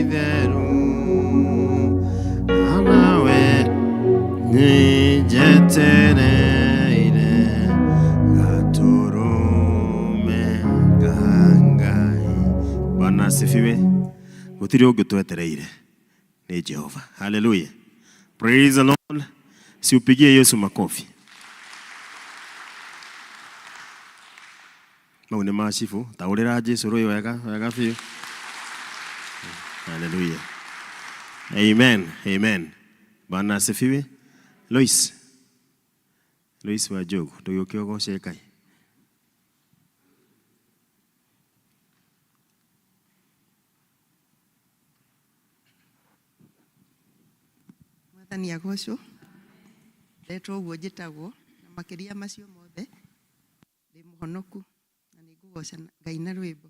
itheru nawe nĩnjetereire gatũrũme ka Ngai. Bwana asifiwe. Gũtirĩ ũngĩ twetereire nĩ Jehova. Haleluya. Praise the Lord. Siupigie Yesu makofi. Mau nĩ ma cibũ. Taũrĩra Jesu rũĩ wega wega biũ. Haleluya. Amen. Amen. Bwana asifiwe. Lois. Lois wa Njogu, ndũgĩũke ũgoce Ngai. Mwathani agocwo. Ndetwo ũguo njĩtagwo, na makĩria macio mothe, ndĩ mũhonoku na nĩ ngũgoca Ngai na rwĩmbo.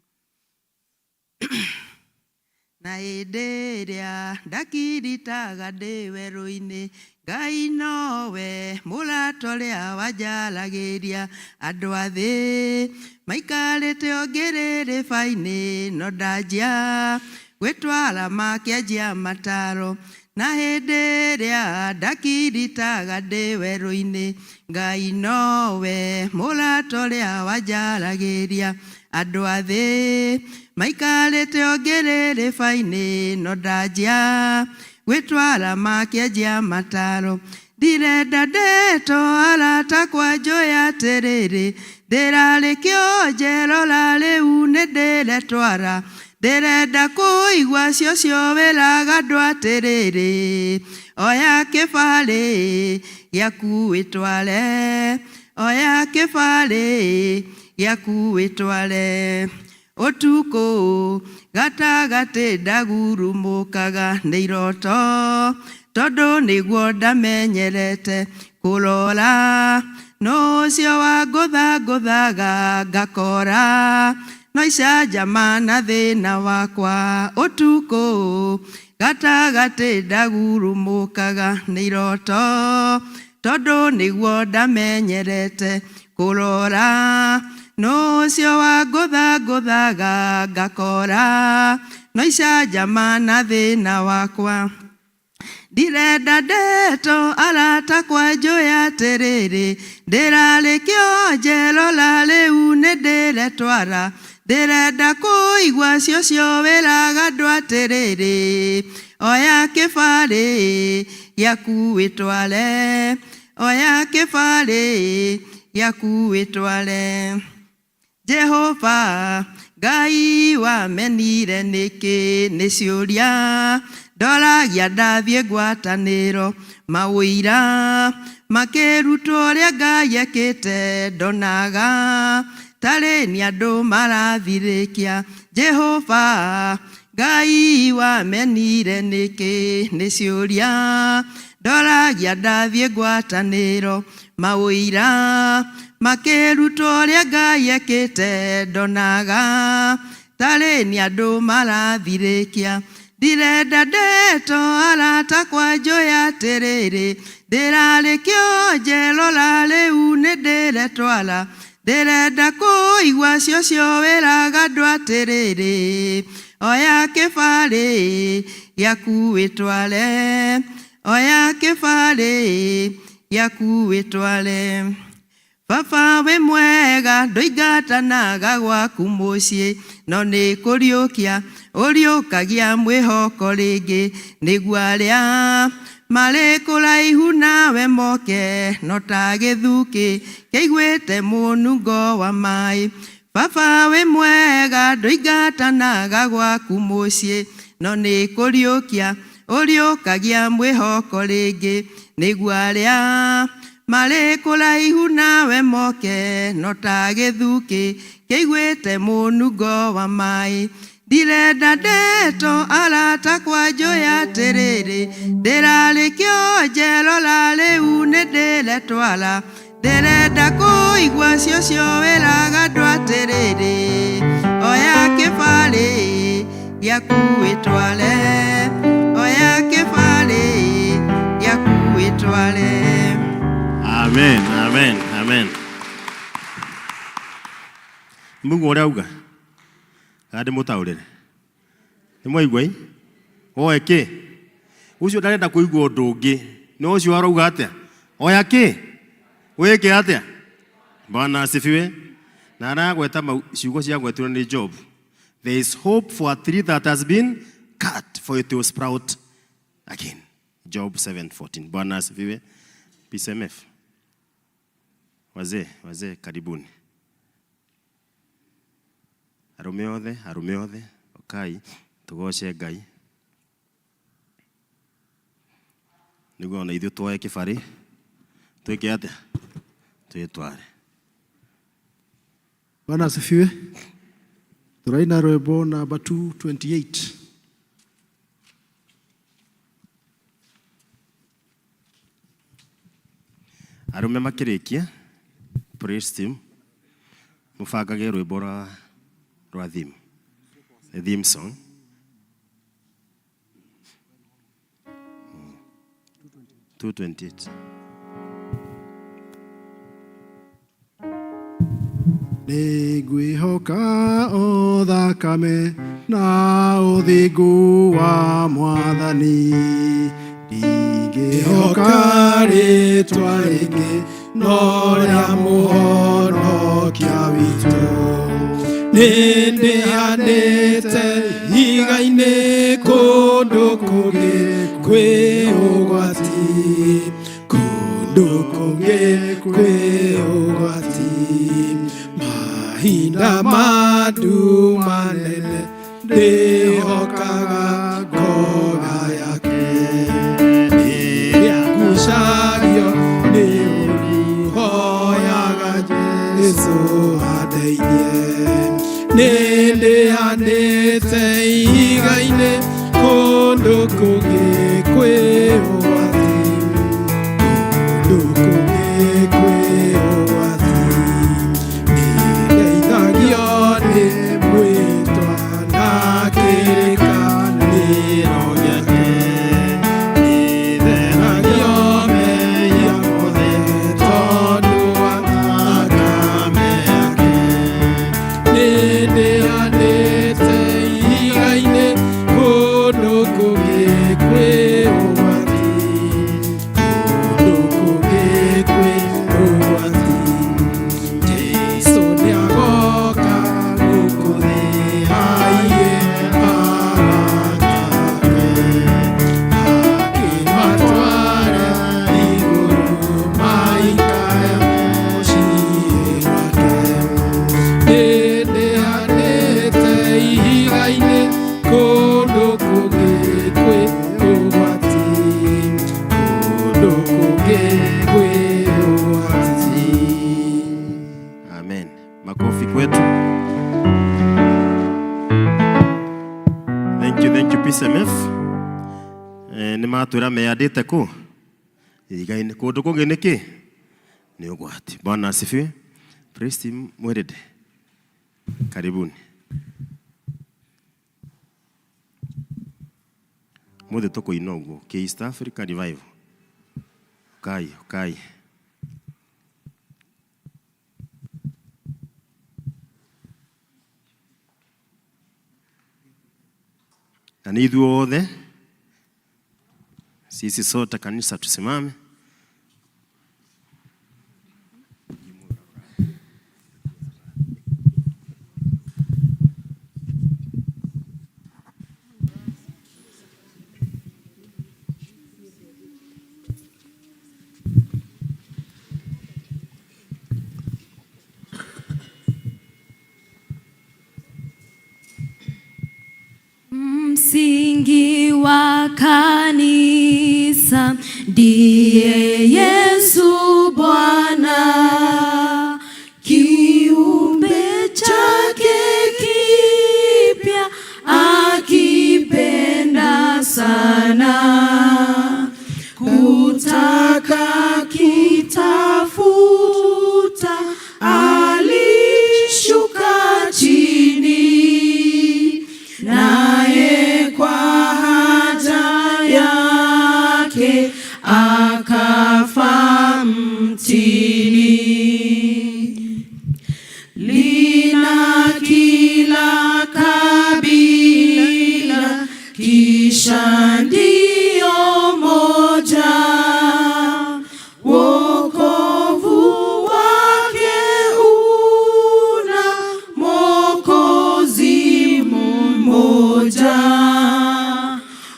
Na hĩndĩ ĩrĩa ndakiritaga ndĩ werũ-inĩ, Ngai nowe mũrata ũrĩa wanjaragĩria. Andũ a thĩ maikarĩte o ngĩrĩrĩba-inĩ, no ndanjia gwĩtwara makĩanjia mataro. Na hĩndĩ ĩrĩa ndakiritaga ndĩ werũ-inĩ, Ngai nowe mũrata ũrĩa wanjaragĩria. Andũ a thĩ maikarĩte o ngĩrĩrĩba-inĩ, no ndanjia gwĩtwara makĩanjia mataro. Ndirenda ndeto arata kwa njoya atĩrĩrĩ, ndĩrarĩ kĩonje rora rĩu nĩndĩretwara. Ndĩrenda kũigua cũcũ wĩraga andũ atĩrĩrĩ, oya kĩbarĩ gĩaku wĩtware, oya kĩbarĩ gĩaku wĩtware. Ũtukũ gatagatĩ ndagurumũkaga nĩ iroto, tondũ nĩguo ndamenyerete kũrora. Nũ ũcio wangũthangũthaga ngakora, no icanjama na thĩna wakwa. Ũtukũ gatagatĩ ndagurumũkaga nĩ iroto, tondũ nĩguo ndamenyerete kũrora. Nũ ũcio wangũthangũthaga ngakora, no icanjama na thĩna wakwa. Ndirenda ndeto arata kwa njũĩ atĩrĩrĩ, ndĩrarĩ kĩonje rora rĩu nĩndĩretwara. Ndĩrenda kũigua cũcũ wĩraga andũ atĩrĩrĩ, oya kĩbarĩ gĩaku wĩtware, oya kĩbarĩ gĩaku wĩtware. Jehova Ngai wamenire nĩkĩ nĩ ciũria ndoragia ndathiĩ ngwatanĩro maũira makĩrutwo ũrĩa Ngai ekĩte ndonaga tarĩ nĩ andũ marathirĩkia. Jehova Ngai wamenire nĩkĩ nĩ ciũria ndoragia ndathiĩ ngwatanĩro maũira makĩrutwo ũrĩa Ngai ekĩte ndonaga tarĩ nĩ andũ marathirĩkia. Ndirenda ndeto arata kwa njũĩ atĩrĩrĩ, ndĩrarĩ kĩonje rora rĩu nĩndĩretwara. Ndĩrenda kũigua cũcũ wĩraga andũ atĩrĩrĩ, oya kĩbarĩ gĩaku wĩtware, oya kĩbarĩ gĩaku wĩtware. Baba wĩ mwega ndũingatanaga gwaku mũciĩ, no nĩ kũriũkia ũriũkagia mwĩhoko rĩngĩ, nĩguo arĩa marĩ kũraihu nawe moke, no ta gĩthukĩ kĩiguĩte mũnungo wa maĩ. Baba wĩ mwega ndũingatanaga gwaku mũciĩ, no nĩ kũriũkia ũriũkagia mwĩhoko rĩngĩ, nĩguo arĩa marĩ kũraihu nawe moke, no ta gĩthukĩ kĩiguĩte mũnungo wa maĩ. Ndirenda ndeto arata kwa njũĩ atĩrĩrĩ, ndĩrarĩ kĩonje rora rĩu nĩndĩretwara. Ndĩrenda kũigua cũcũ wĩraga andũ atĩrĩrĩ, oya kĩbarĩ gĩaku wĩtware, oya kĩbarĩ gĩaku wĩtware. Amen, amen, amen. Mũguo ũrĩa auga? Kana ndĩmũtaũrĩre? Nĩ mwaigua ĩ? Woe kĩ? Ũcio ndarenda kũigua ũndũ ũngĩ. No ũcio arauga atĩa? Oya kĩ? Wĩke atĩa? Bwana asifiwe. Na aragweta ciugo ciagwetirwo nĩ Job. There is hope for a tree that has been cut, for it will sprout again. Job 7:14. Bwana asifiwe. PCMF. Wazee, wazee karibuni. Arume othe, okai tugoce Ngai. Niguo ona ithuĩ tuoe kĩbarĩ twĩke atĩa? Twĩtware. Bwana asifiwe. Turaina rwimbo namba 228. Arume makĩrĩkia praise team mũbangage rwĩmbo rwa theme, the theme song. 228. Nĩngwĩhoka o thakame na ũthingu wa Mwathani, ndingĩhoka rĩtwa rĩngĩ no rĩa Mũhonokia witũ. Nĩndĩhanĩte igai-inĩ kũndũ kũngĩ kwĩ ũgwati, kũndũ kũngĩ kwĩ ũgwati. Mahinda ma nduma nene ndĩhokaga ngoga yake, ĩrĩa ngucagio nĩ ũru hoyaga Jesũ andeithie. Nĩndĩhanĩte igai-inĩ kũndũ kũngĩ kwĩ ũgwati, kũndũ kũngĩ kwĩ ũgwati. Nĩndeithagio nĩ mwĩtwa na kĩrĩkanĩro gĩake, nĩtheragio mehia mothe tondũ wa thakame yake. Nĩndĩhanĩte igai-inĩ kũndũ kũngĩ kwĩ ũgwati, kũndũ kũngĩ kwĩ ũgwati. Jesũ nĩagoka gũkũ thĩ aiye arata ake, akĩmatwara igũrũ maikare mũciĩ gwake. Nĩndĩhanĩte ihiga-inĩ kũndũ kũngĩ kwĩ ũgwati, kũndũ kũngĩ kwĩ ũgwati. Amen. Makofi kwetu. Thank you, thank you PCMF. Nĩ matwĩra meyandĩte kũ ihiga-inĩ kũndũ kũngĩ nĩkĩ nĩ ũgwati. Bwana asifiwe. Praise team Mwerede. Karibuni. Mũthĩ tũkũina ũguo kĩ East Africa Revival. Kai, kai. Na nĩ ithuothe sisi sote kanisa tusimame. Msingi wa kanisa ndiye Yesu Bwana, kiumbe chake kipya akipenda sana, kutaka kitafuta alishuka chini, naye kwa haja yake akafa mtini. Lina kila kabila kisha Maisha ndiyo moja, wokovu wake una Mwokozi mmoja,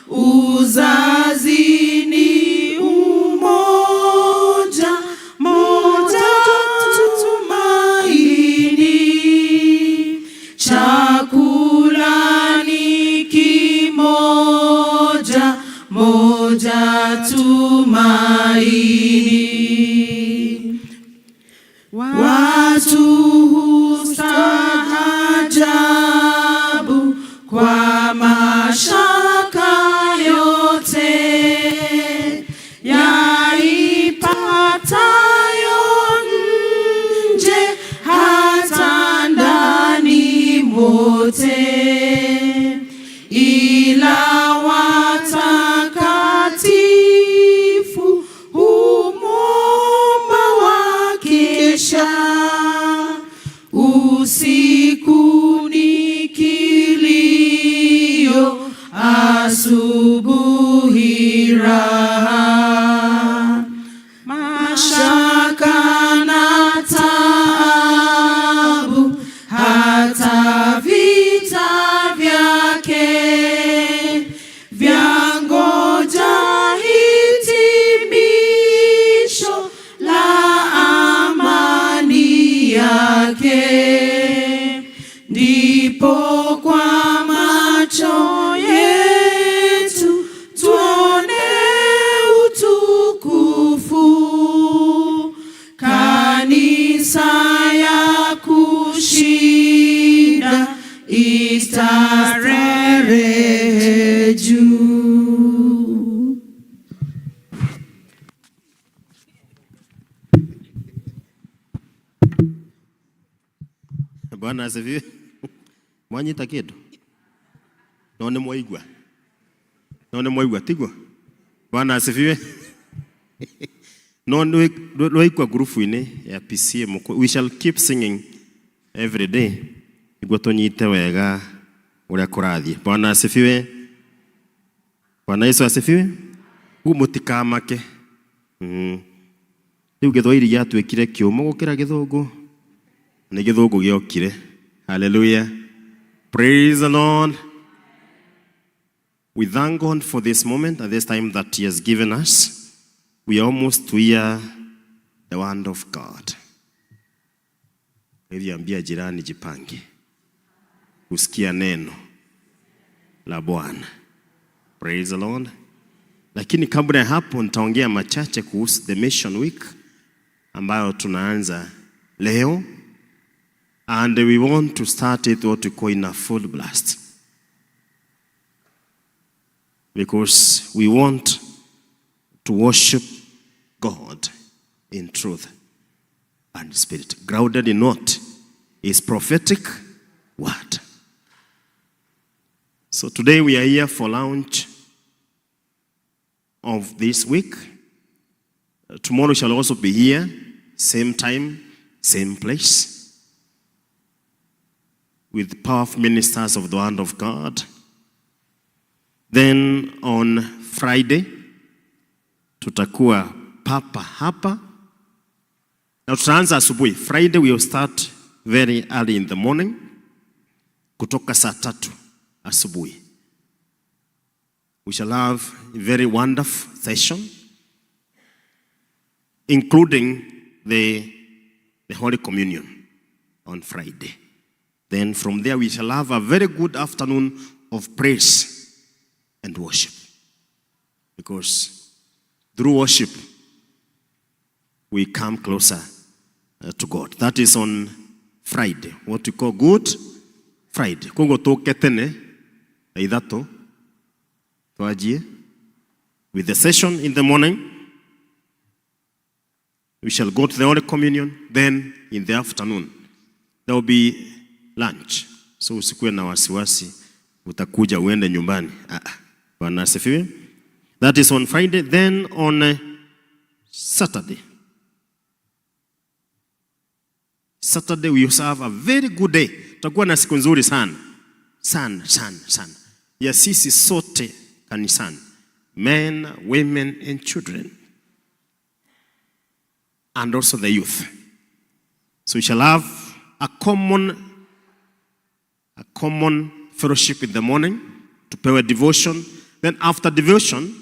uzazi ni umoja, moja tumaini, chakula ni kimoja, moja tumaini. Watu hustaajabu kwa mashaka yote yaipatayo nje hata ndani mote, ila watakatifu humwomba wakesha. Usiku ni kilio, asubuhi raha. Mashaka na taabu, hata vita vyake vyangoja hitimisho la amani yake. Ndipo kwa macho yetu tuone utukufu, kanisa ya kushinda istarehe juu. Bwana asifiwe. Mwanyita kindu no nĩ mwaigua, no nĩ mwaigua, tiguo? Bwana asifiwe. No nĩwaigua ngurubu-inĩ ya PCM, we shall keep singing every day nĩguo tũnyite wega ũrĩa kũrathiĩ. Bwana asifiwe. Bwana Yesu asifiwe. Rĩu mũtikamake. Rĩu Gĩthwaĩri gĩatuĩkire kĩũmũ gũkĩra Gĩthũngũ. Nĩ Gĩthũngũ gĩokire. Hallelujah. Praise the Lord. We thank God for this moment and this time that He has given us. We are almost to hear the word of God. Hivyo ambia jirani, jipange kusikia neno la Bwana. Praise the Lord. Lakini kabla ya hapo nitaongea machache kuhusu the Mission Week ambayo tunaanza leo, and we want to start it what we call in a full blast, because we want to worship God in truth and spirit, grounded in what is prophetic word. So today we are here for launch of this week. Tomorrow shall also be here, same time, same place, with powerful ministers of the word of God. Then on Friday, tutakuwa papa hapa. Na tutaanza asubuhi. Friday we will start very early in the morning, kutoka saa 3 asubuhi. We shall have a very wonderful session, including the Holy Communion on Friday. Then from there we shall have a very good afternoon of praise and worship. Because through worship, we come closer to God. That is on Friday, what we call Good Friday. Koguo tũke tene thaa 3 twanjie with the session in the morning. We shall go to the Holy Communion. Then in the afternoon, there will be lunch. So usikuwe na wasiwasi, utakuja uende nyumbani. Bwana asifiwe. That is on Friday. Then on Saturday. Saturday we also have a very good day. Tutakuwa na siku nzuri sana. Sana, sana, sana. Ya sisi sote kanisani, men, women and children, and also the youth. So we shall have a common fellowship in the morning, tupewe devotion. Then after devotion,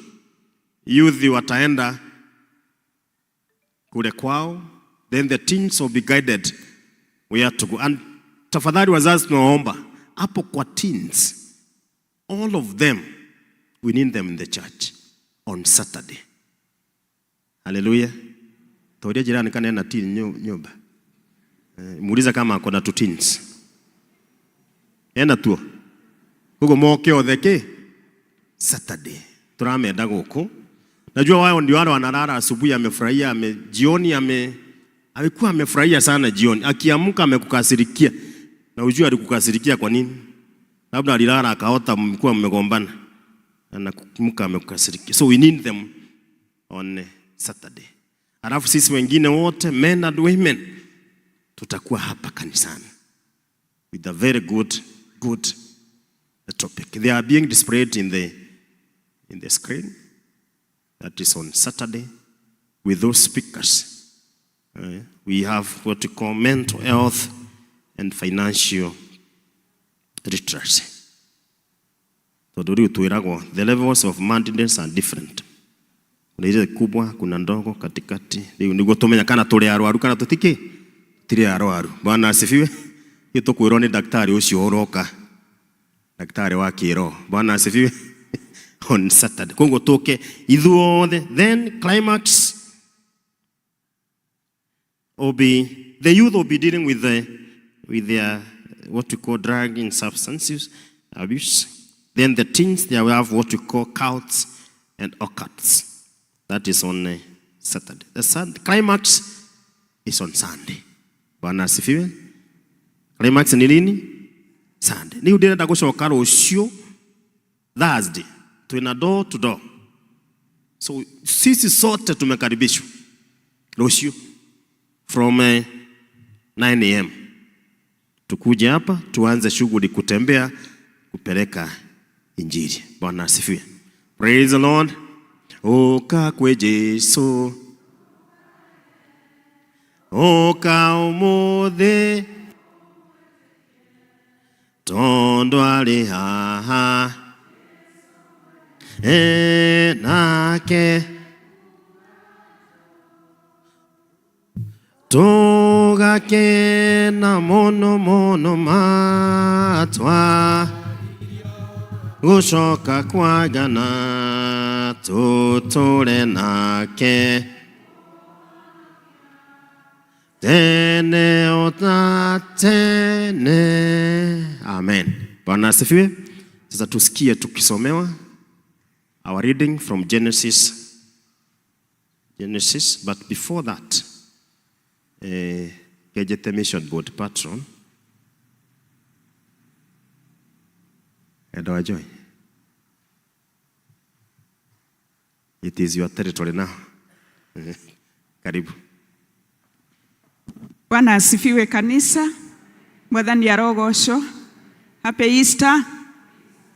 youth wataenda kule kwao, then the teens will be guided where to go. And tafadhali wazazi, tunawaomba hapo kwa teens, all of them, we need them in the church on Saturday. Haleluya. Tauria jirani kana ena teen nyumba. Muuliza kama ako na two teens. Ena tuo. Koguo moke othe ki Saturday. Turamenda guku. Najua wao ndio wale wanalala asubuhi amefurahia, jioni alikuwa amefurahia sana jioni. Akiamka amekukasirikia. Na ujue alikukasirikia kwa nini? Labda alilala akaota mlikuwa mmegombana. Anakumka amekukasirikia. So we need them on Saturday. Alafu sisi wengine wote, men and women, tutakuwa hapa kanisani with a very good topic. They are being displayed in the screen. That is on Saturday with those speakers. We have what we call mental health and financial literacy. Tondũ rĩu twĩragwo the levels of madness are different. Kuna ile kubwa, kuna ndogo katikati. Rĩu nĩguo tũmenya kana tũrĩ arwaru kana tũtikĩ tũtirĩ arwaru. Bwana asifiwe. Hiyo tũkwĩrwo nĩ daktari ũcio ũroka, daktari wa kĩroho. Bwana asifiwe. On Saturday. Koguo tũke ithuothe. Then climax will be the youth will be dealing with their what we call drug and substances abuse. Then the teens, they will have what we call cults and occults. That is on Saturday. The climax is on Sunday. Bwana asifiwe. Climax ni nini? Sunday. Ni ndĩrenda gũcoka rũciũ Thursday. Twina door to door. So sisi sote tumekaribishwa rũciũ from 9 a.m. Tukuje hapa tuanze shughuli kutembea kupeleka injili. Bwana asifiwe. Praise the Lord. Ũka kwĩ Jesu. Ũka ũmũthĩ tondũ arĩ haha e nake tũgakena mũno mũno matwa gũcoka kwagana tũtũre nake tene ota tene. Amen. Bwana asifiwe. Sasa tusikie tukisomewa our reading from Genesis, but before that, Kejete Mission Board patron Edwa Joy. It is your territory now. Karibu. Bwana asifiwe kanisa. Mwathani arogocwo. Happy Easter.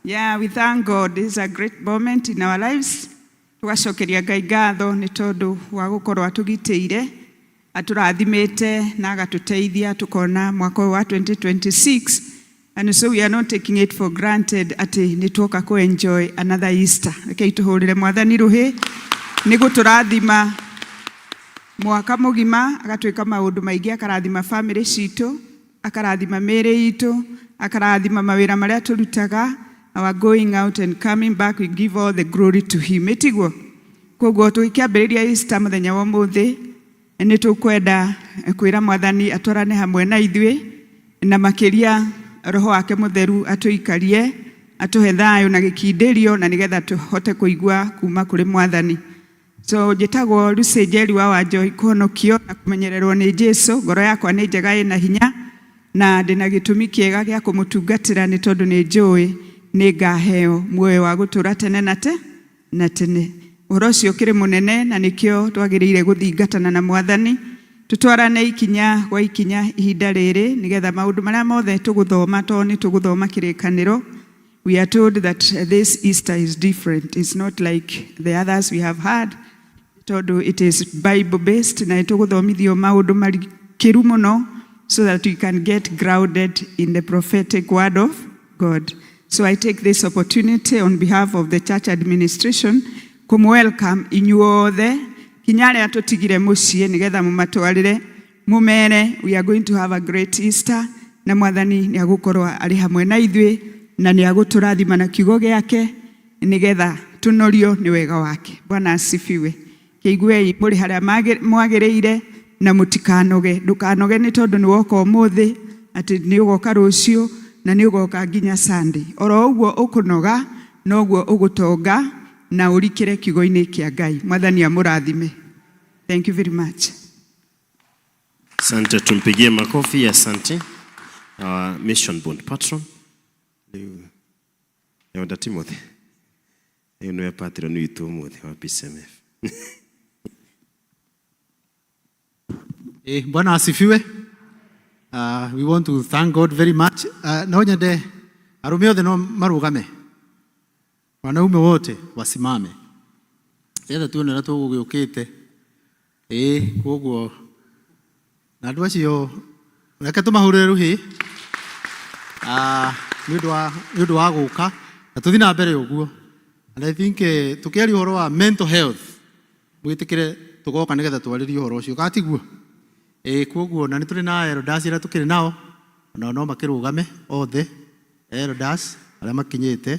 Yeah, we thank God. This is a great moment in our lives. Tugacokeria Ngai ngatho nĩ tondũ wa gũkorwo atũgitĩire, atũrathimĩte na agatũteithia tukona mwaka ũyũ wa 2026, and so we are not taking it for granted atĩ nĩ tuoka ku enjoy another Easter. Rekei tũhũrĩre Mwathani rũhĩ nĩ gũtũrathima mwaka mũgima, agatwĩka maũndũ maingĩ, akarathima family citũ, akarathima mĩĩrĩ itũ, akarathima mawĩra marĩa tũrutaga, our going out and coming back. We give all the glory to him, ĩtiguo? Koguo tũgĩkĩambĩrĩria Easter mũthenya wa ũmũthĩ, nĩ tũkwenda kwĩra Mwathani atwarane hamwe na ithuĩ, na makĩria roho wake mũtheru atũikarie, atũhe thayũ na gĩkindĩrio, na nĩgetha tũhote kũigua kuma kũrĩ Mwathani. So njĩtagwo Lucy Njeri wa Wanjohi, kũhonokio na kũmenyererwo nĩ Jesu. Ngoro yakwa nĩ njega, ĩna hinya, na ndĩna gĩtũmi kĩega gĩa kũmũtungatĩra, nĩ tondũ nĩ njũĩ nĩ ngaheo muoyo wa gũtũũra tene na te na tene. Ũhoro ũcio ũkĩrĩ mũnene, na nĩkĩo twagĩrĩire gũthingatana na Mwathani, tũtwarane ikinya gwa ikinya ihinda rĩrĩ, nĩgetha maũndũ marĩa mothe tũgũthoma, tondũ nĩ tũgũthoma kĩrĩkanĩro. We are told that this Easter is different. It's not like the others we have had. Tondũ it is Bible based na nĩtũgũthomithio maũndũ marikĩru mũno so that we can get grounded in the prophetic word of God. So I take this opportunity on behalf of the church administration kũmwelcome inyuothe kinya arĩa tũtigire mũciĩ nĩgetha mũmatwarĩre mũmere we are going to have a great Easter na mwathani nĩ agũkorwo arĩ hamwe na ithuĩ na nĩ agũtũrathima na kiugo gĩake nĩgetha tũnorio nĩ wega wake. Bwana asifiwe. Kĩiguei mũrĩ harĩa mwagĩrĩire na mũtikanoge. Ndũkanoge nĩ tondũ nĩ woka ũmũthĩ atĩ nĩ ũgoka rũciũ na nĩ ũgoka nginya Sunday. Oro ũguo ũkũnoga noguo ũgũtonga na ũrikĩre kiugo-inĩ kĩa Ngai. Mwathani amũrathime. Thank you very much. Asante, tumpigie makofi. Asante our mission board patron rĩu Elder Timothy, rĩu nĩwe patron witũ ũmũthĩ wa PCMF. Bwana asifiwe. We want to thank God very much. No nyende arume othe no marugame, wanaume wote wasimame getha tuone ũrĩa tũgũgĩũkĩte. Ĩĩ, koguo na andũ acio reke tũmahũrĩre rũhĩ nĩ ũndũ wa gũka na tũthiĩ na mbere ũguo. And I think tũkĩaria ũhoro wa mental health, mwĩtĩkĩre tũgoka nĩgetha twarĩrie ũhoro ũcio, kana tiguo? Ĩĩ, koguo na nĩ tũrĩ na elders arĩa tũkĩrĩ nao, onao no makĩrũgame othe, elders arĩa makinyĩte.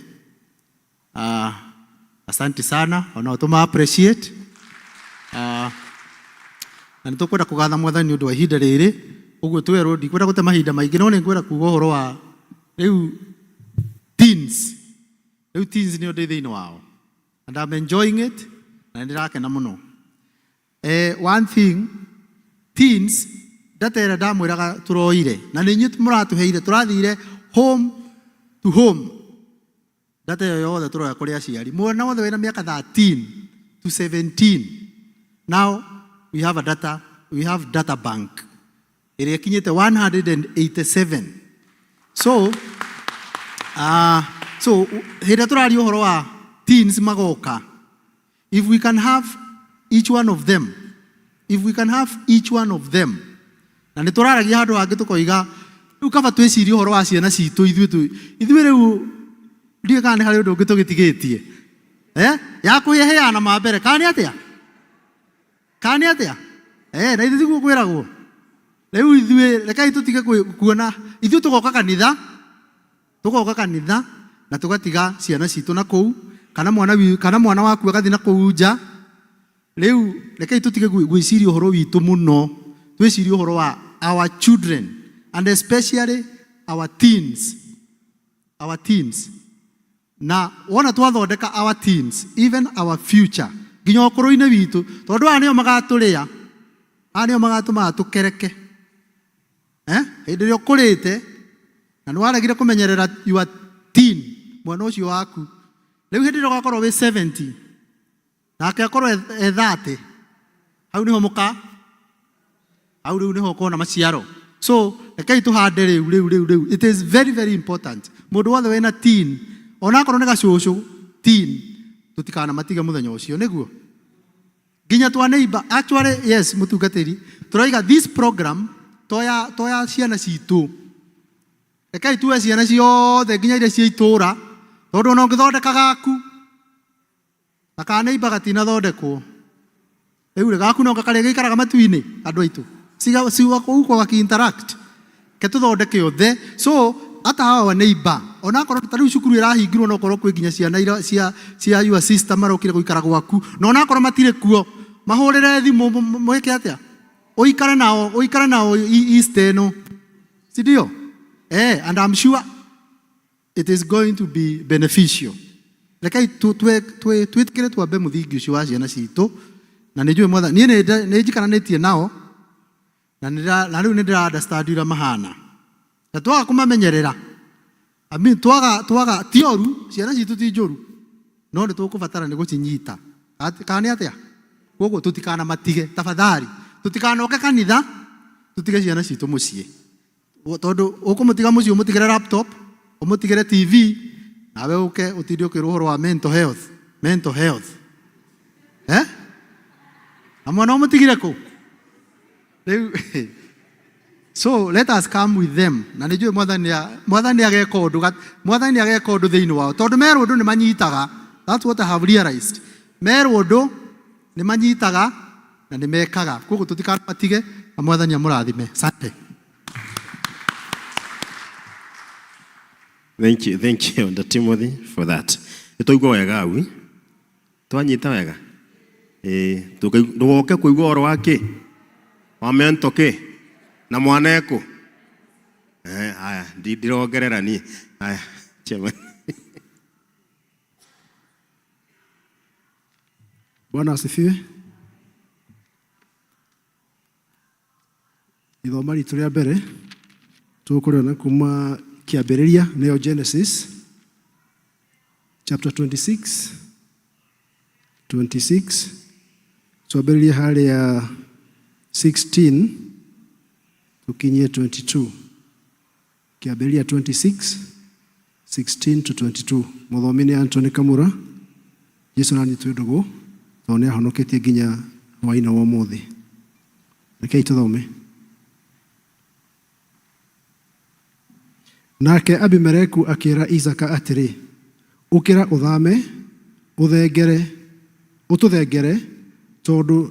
Asante sana, onao tũma appreciate. Na nĩ tũkwenda kũgatha mwathani nĩ ũndũ wa ihinda rĩrĩ. Ũguo twerwo ndikwenda gũte mahinda maingĩ, no nĩ ngwenda kuga ũhoro wa rĩu teens. Rĩu teens nĩo ndĩ thĩinĩ wao and I'm enjoying it na nĩ ndĩrakena mũno. One thing, teens data ĩrĩa ndamwĩraga tũroire na nĩ inyuĩ mũratũheire, tũrathire home to home, data ĩyo yothe tũroya kũrĩ aciari, mwana wothe wĩna mĩaka 13 to 17. Now we have a data, we have data bank ĩrĩa ĩkinyĩte 187. So hĩndĩ ĩrĩa tũraria ũhoro wa teens magoka, if we can have each one of them, if we can have each one of them, na nĩ tũraragia handũ hangĩ tũkoiga rĩu kaba twĩcirie ũhoro wa ciana citũ ithuĩ ithuĩ rĩu ndiũĩ kana nĩ harĩ ũndũ ũngĩ tũgĩtigĩtie ya kũhĩahĩana ma mbere, kana nĩ atĩa, kana nĩ atĩa? Na ithuĩ tiguo kwĩragwo. Rĩu ithuĩ rekei tũtige kuona ithuĩ tũgoka kanitha, tũgoka kanitha na tũgatiga ciana citũ na kũu, kana mwana kana mwana waku agathiĩ na kũu nja. Rĩu rekei tũtige gwĩciria ũhoro witũ mũno, twĩcirie ũhoro wa our children and especially our teens, our teens. Na wona twathondeka our teens, even our future, nginya ũkũrũ-inĩ witũ, tondũ aya nĩo magatũrĩa, aya nĩo magatũmaga tũkereke. Hĩndĩ ĩrĩa ũkũrĩte na nĩ waregire kũmenyerera your teen, mwana ũcio waku, rĩu hĩndĩ ĩrĩa ũgakorwo wĩ 70 nake akorwo e 30, hau nĩho mũka, hau rĩu nĩho ũkona maciaro. So rekei tũhande rĩu rĩu rĩu rĩu. It is very very important, mũndũ wothe wĩna teen, onakorwo nĩ gacũcũ teen, tũtikanamatige mũthenya ũcio, nĩguo nginya twa neighbor. Actually, yes, mũtungatĩri, tũraiga this program toya ciana citũ, rekei tuwe ciana ciothe nginya iria cia itũra, tondũ ona ũngĩthondeka gaku na ka neighbor gatinathondekwo, rĩu rĩ gaku no karĩa gaikaraga matu-inĩ. Andũ aitũ siwa huko waki-interact ke tũthondeke othe. So hata hawa wa neighbor, onakorwo ta rĩu cukuru ĩrahingirwo, no korwo kwĩ nginya ciana ira cia your sister marokire gũikara gwaku, na onakorwo matirĩ kuo, mahũrĩre thimũ, mwĩke atĩa, ũikare nao, ũikare nao Easter ĩno, si ndio? And I'm sure it is going to be beneficial. Rekei twĩtĩkĩre twambe mũthingi ũcio wa ciana citũ, na nĩ njũĩ mwathani niĩ nĩ njikaranĩtie nao na rĩu nĩ ndĩra understand ũrĩa mahana, na twaga kũmamenyerera, I mean, twaga ti oru, ciana citũ ti njũru, no nĩ tũkũbatara nĩ gũcinyita. Kana nĩ atĩa? Koguo tũtikanamatige, tafadhali, tũtikanoke kanitha tũtige ciana citũ mũciĩ, tondũ ũkũmũtiga mũciĩ, ũmũtigĩre laptop, ũmũtigĩre TV. Nawe ũke ũtinde ũkĩrwo ũhoro wa mental health, mental health. Eh? Na mwana ũmũtigire kũ? Rĩu so let us come with them. Na nĩ njũĩ mwathani mwathani ageka ũndũ mwathani ageka ũndũ thĩinĩ wao tondũ merwo ũndũ nĩ manyitaga. That's what I have realized. Merwo ũndũ nĩ manyitaga na nĩ mekaga. Koguo tũtikanatige na mwathani amũrathime. Asante. Thank you, thank you, Dr. Timothy, for that. Nĩ twaigua wega au. Twanyita wega. Ĩĩ, ndũgoke kũigua ũhoro wa kĩ? Wa mento kĩ? Na mwana ekũ? Eh, haya, ndirongerera niĩ. Haya, chairman. Bwana asifiwe. Ithoma ritũ rĩa mbere tũkũrĩona kuma kĩambĩrĩria nĩyo Genesis chapter 26 26 twambĩrĩrie harĩa 16 tũkinyie 22. Kĩambĩrĩria 26 16 to 22. Mũthomi nĩ Anthony Kamura. Jesu nani twĩ ndũgũ tondũ nĩ ahonoketie nginya hwaĩ-inĩ wa ũmũthĩ. Rekei tũthome. Nake Abimeleku akĩĩra Isaaka atĩrĩ, Ũkĩra ũthame, ũthengere, ũtũthengere, tondũ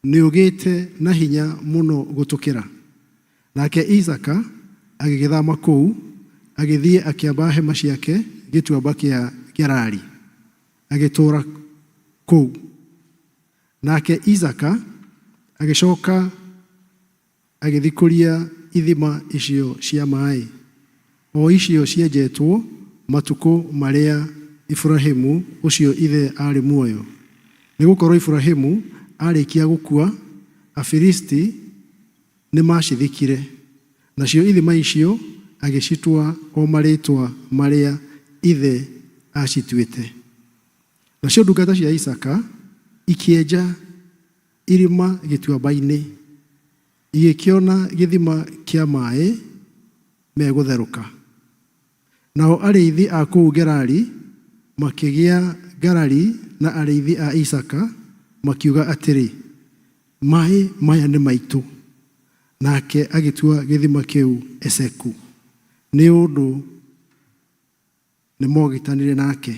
nĩũgĩte na hinya mũno gũtũkĩra. Nake Isaaka agĩgĩthama kũu, agĩthiĩ akĩamba hema ciake gĩtuamba kĩa Gerari, agĩtũũra kũu. Nake Isaaka agĩcoka agĩthikũria ithima icio cia maĩ, o icio cienjetwo matukũ marĩa Iburahimu ũcio ithe aarĩ muoyo, nĩ gũkorũo Iburahimu aarĩkia gũkua, Afilisti nĩmaacithikire, nacio ithima icio agĩcitua o marĩĩtwa marĩa ithe aacituĩte. Nacio ndungata cia Isaaka ikĩenja irima gĩtuamba-inĩ, igĩkĩona gĩthima kĩa maĩ megũtherũka. Nao arĩithi a kũu Gerari makĩgĩa ngarari na arĩithi a Isaaka, makiuga atĩrĩ, Maĩ maya nĩ maitũ. Nake agĩtua gĩthima kĩu Eseku, nĩ ũndũ nĩmogitanire nake.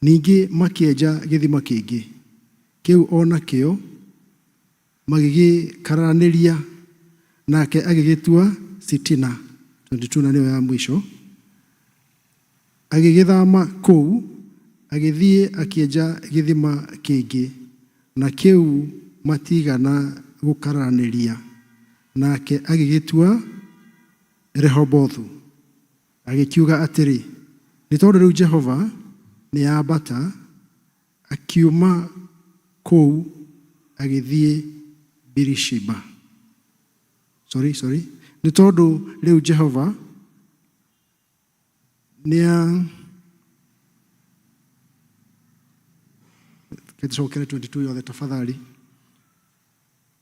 Ningĩ makĩenja gĩthima kĩngĩ, kĩu o nakĩo magĩgĩkararanĩria, nake agĩgĩtua Sitina, 22 na nĩyo ya mũico. Agĩgĩthama kũu, agĩthiĩ akĩenja gĩthima kĩngĩ, na kĩu matiigana gũkararanĩria, nake agĩgĩtua Rehobothu. Agĩkiuga atĩrĩ, Nĩ tondũ rĩu Jehova nĩaambata akiuma kũu agĩthiĩ Birishiba. Sorry, sorry. Nĩ tondũ rĩu Jehova nĩa tũcokere 22 yothe tafadhali.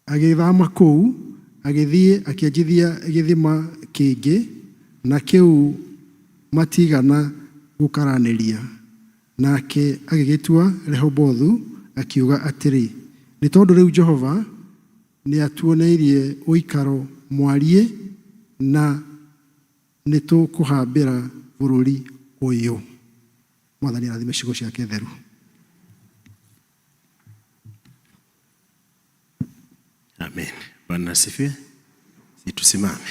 Agĩthama kũu, agĩthiĩ akĩenjithia gĩthima kĩngĩ, na kĩu matiigana gũkaranĩria. Nake agĩgĩtua Rehobothu, akiuga atĩrĩ, Nĩ tondũ rĩu Jehova nĩatuoneirie ũikaro mwariĩ, na nĩtũkũhambĩra bũrũri ũyũ. Mwathani arathime ciugo ciake theru. Amen. Bwana asifiwe. Si tusimame.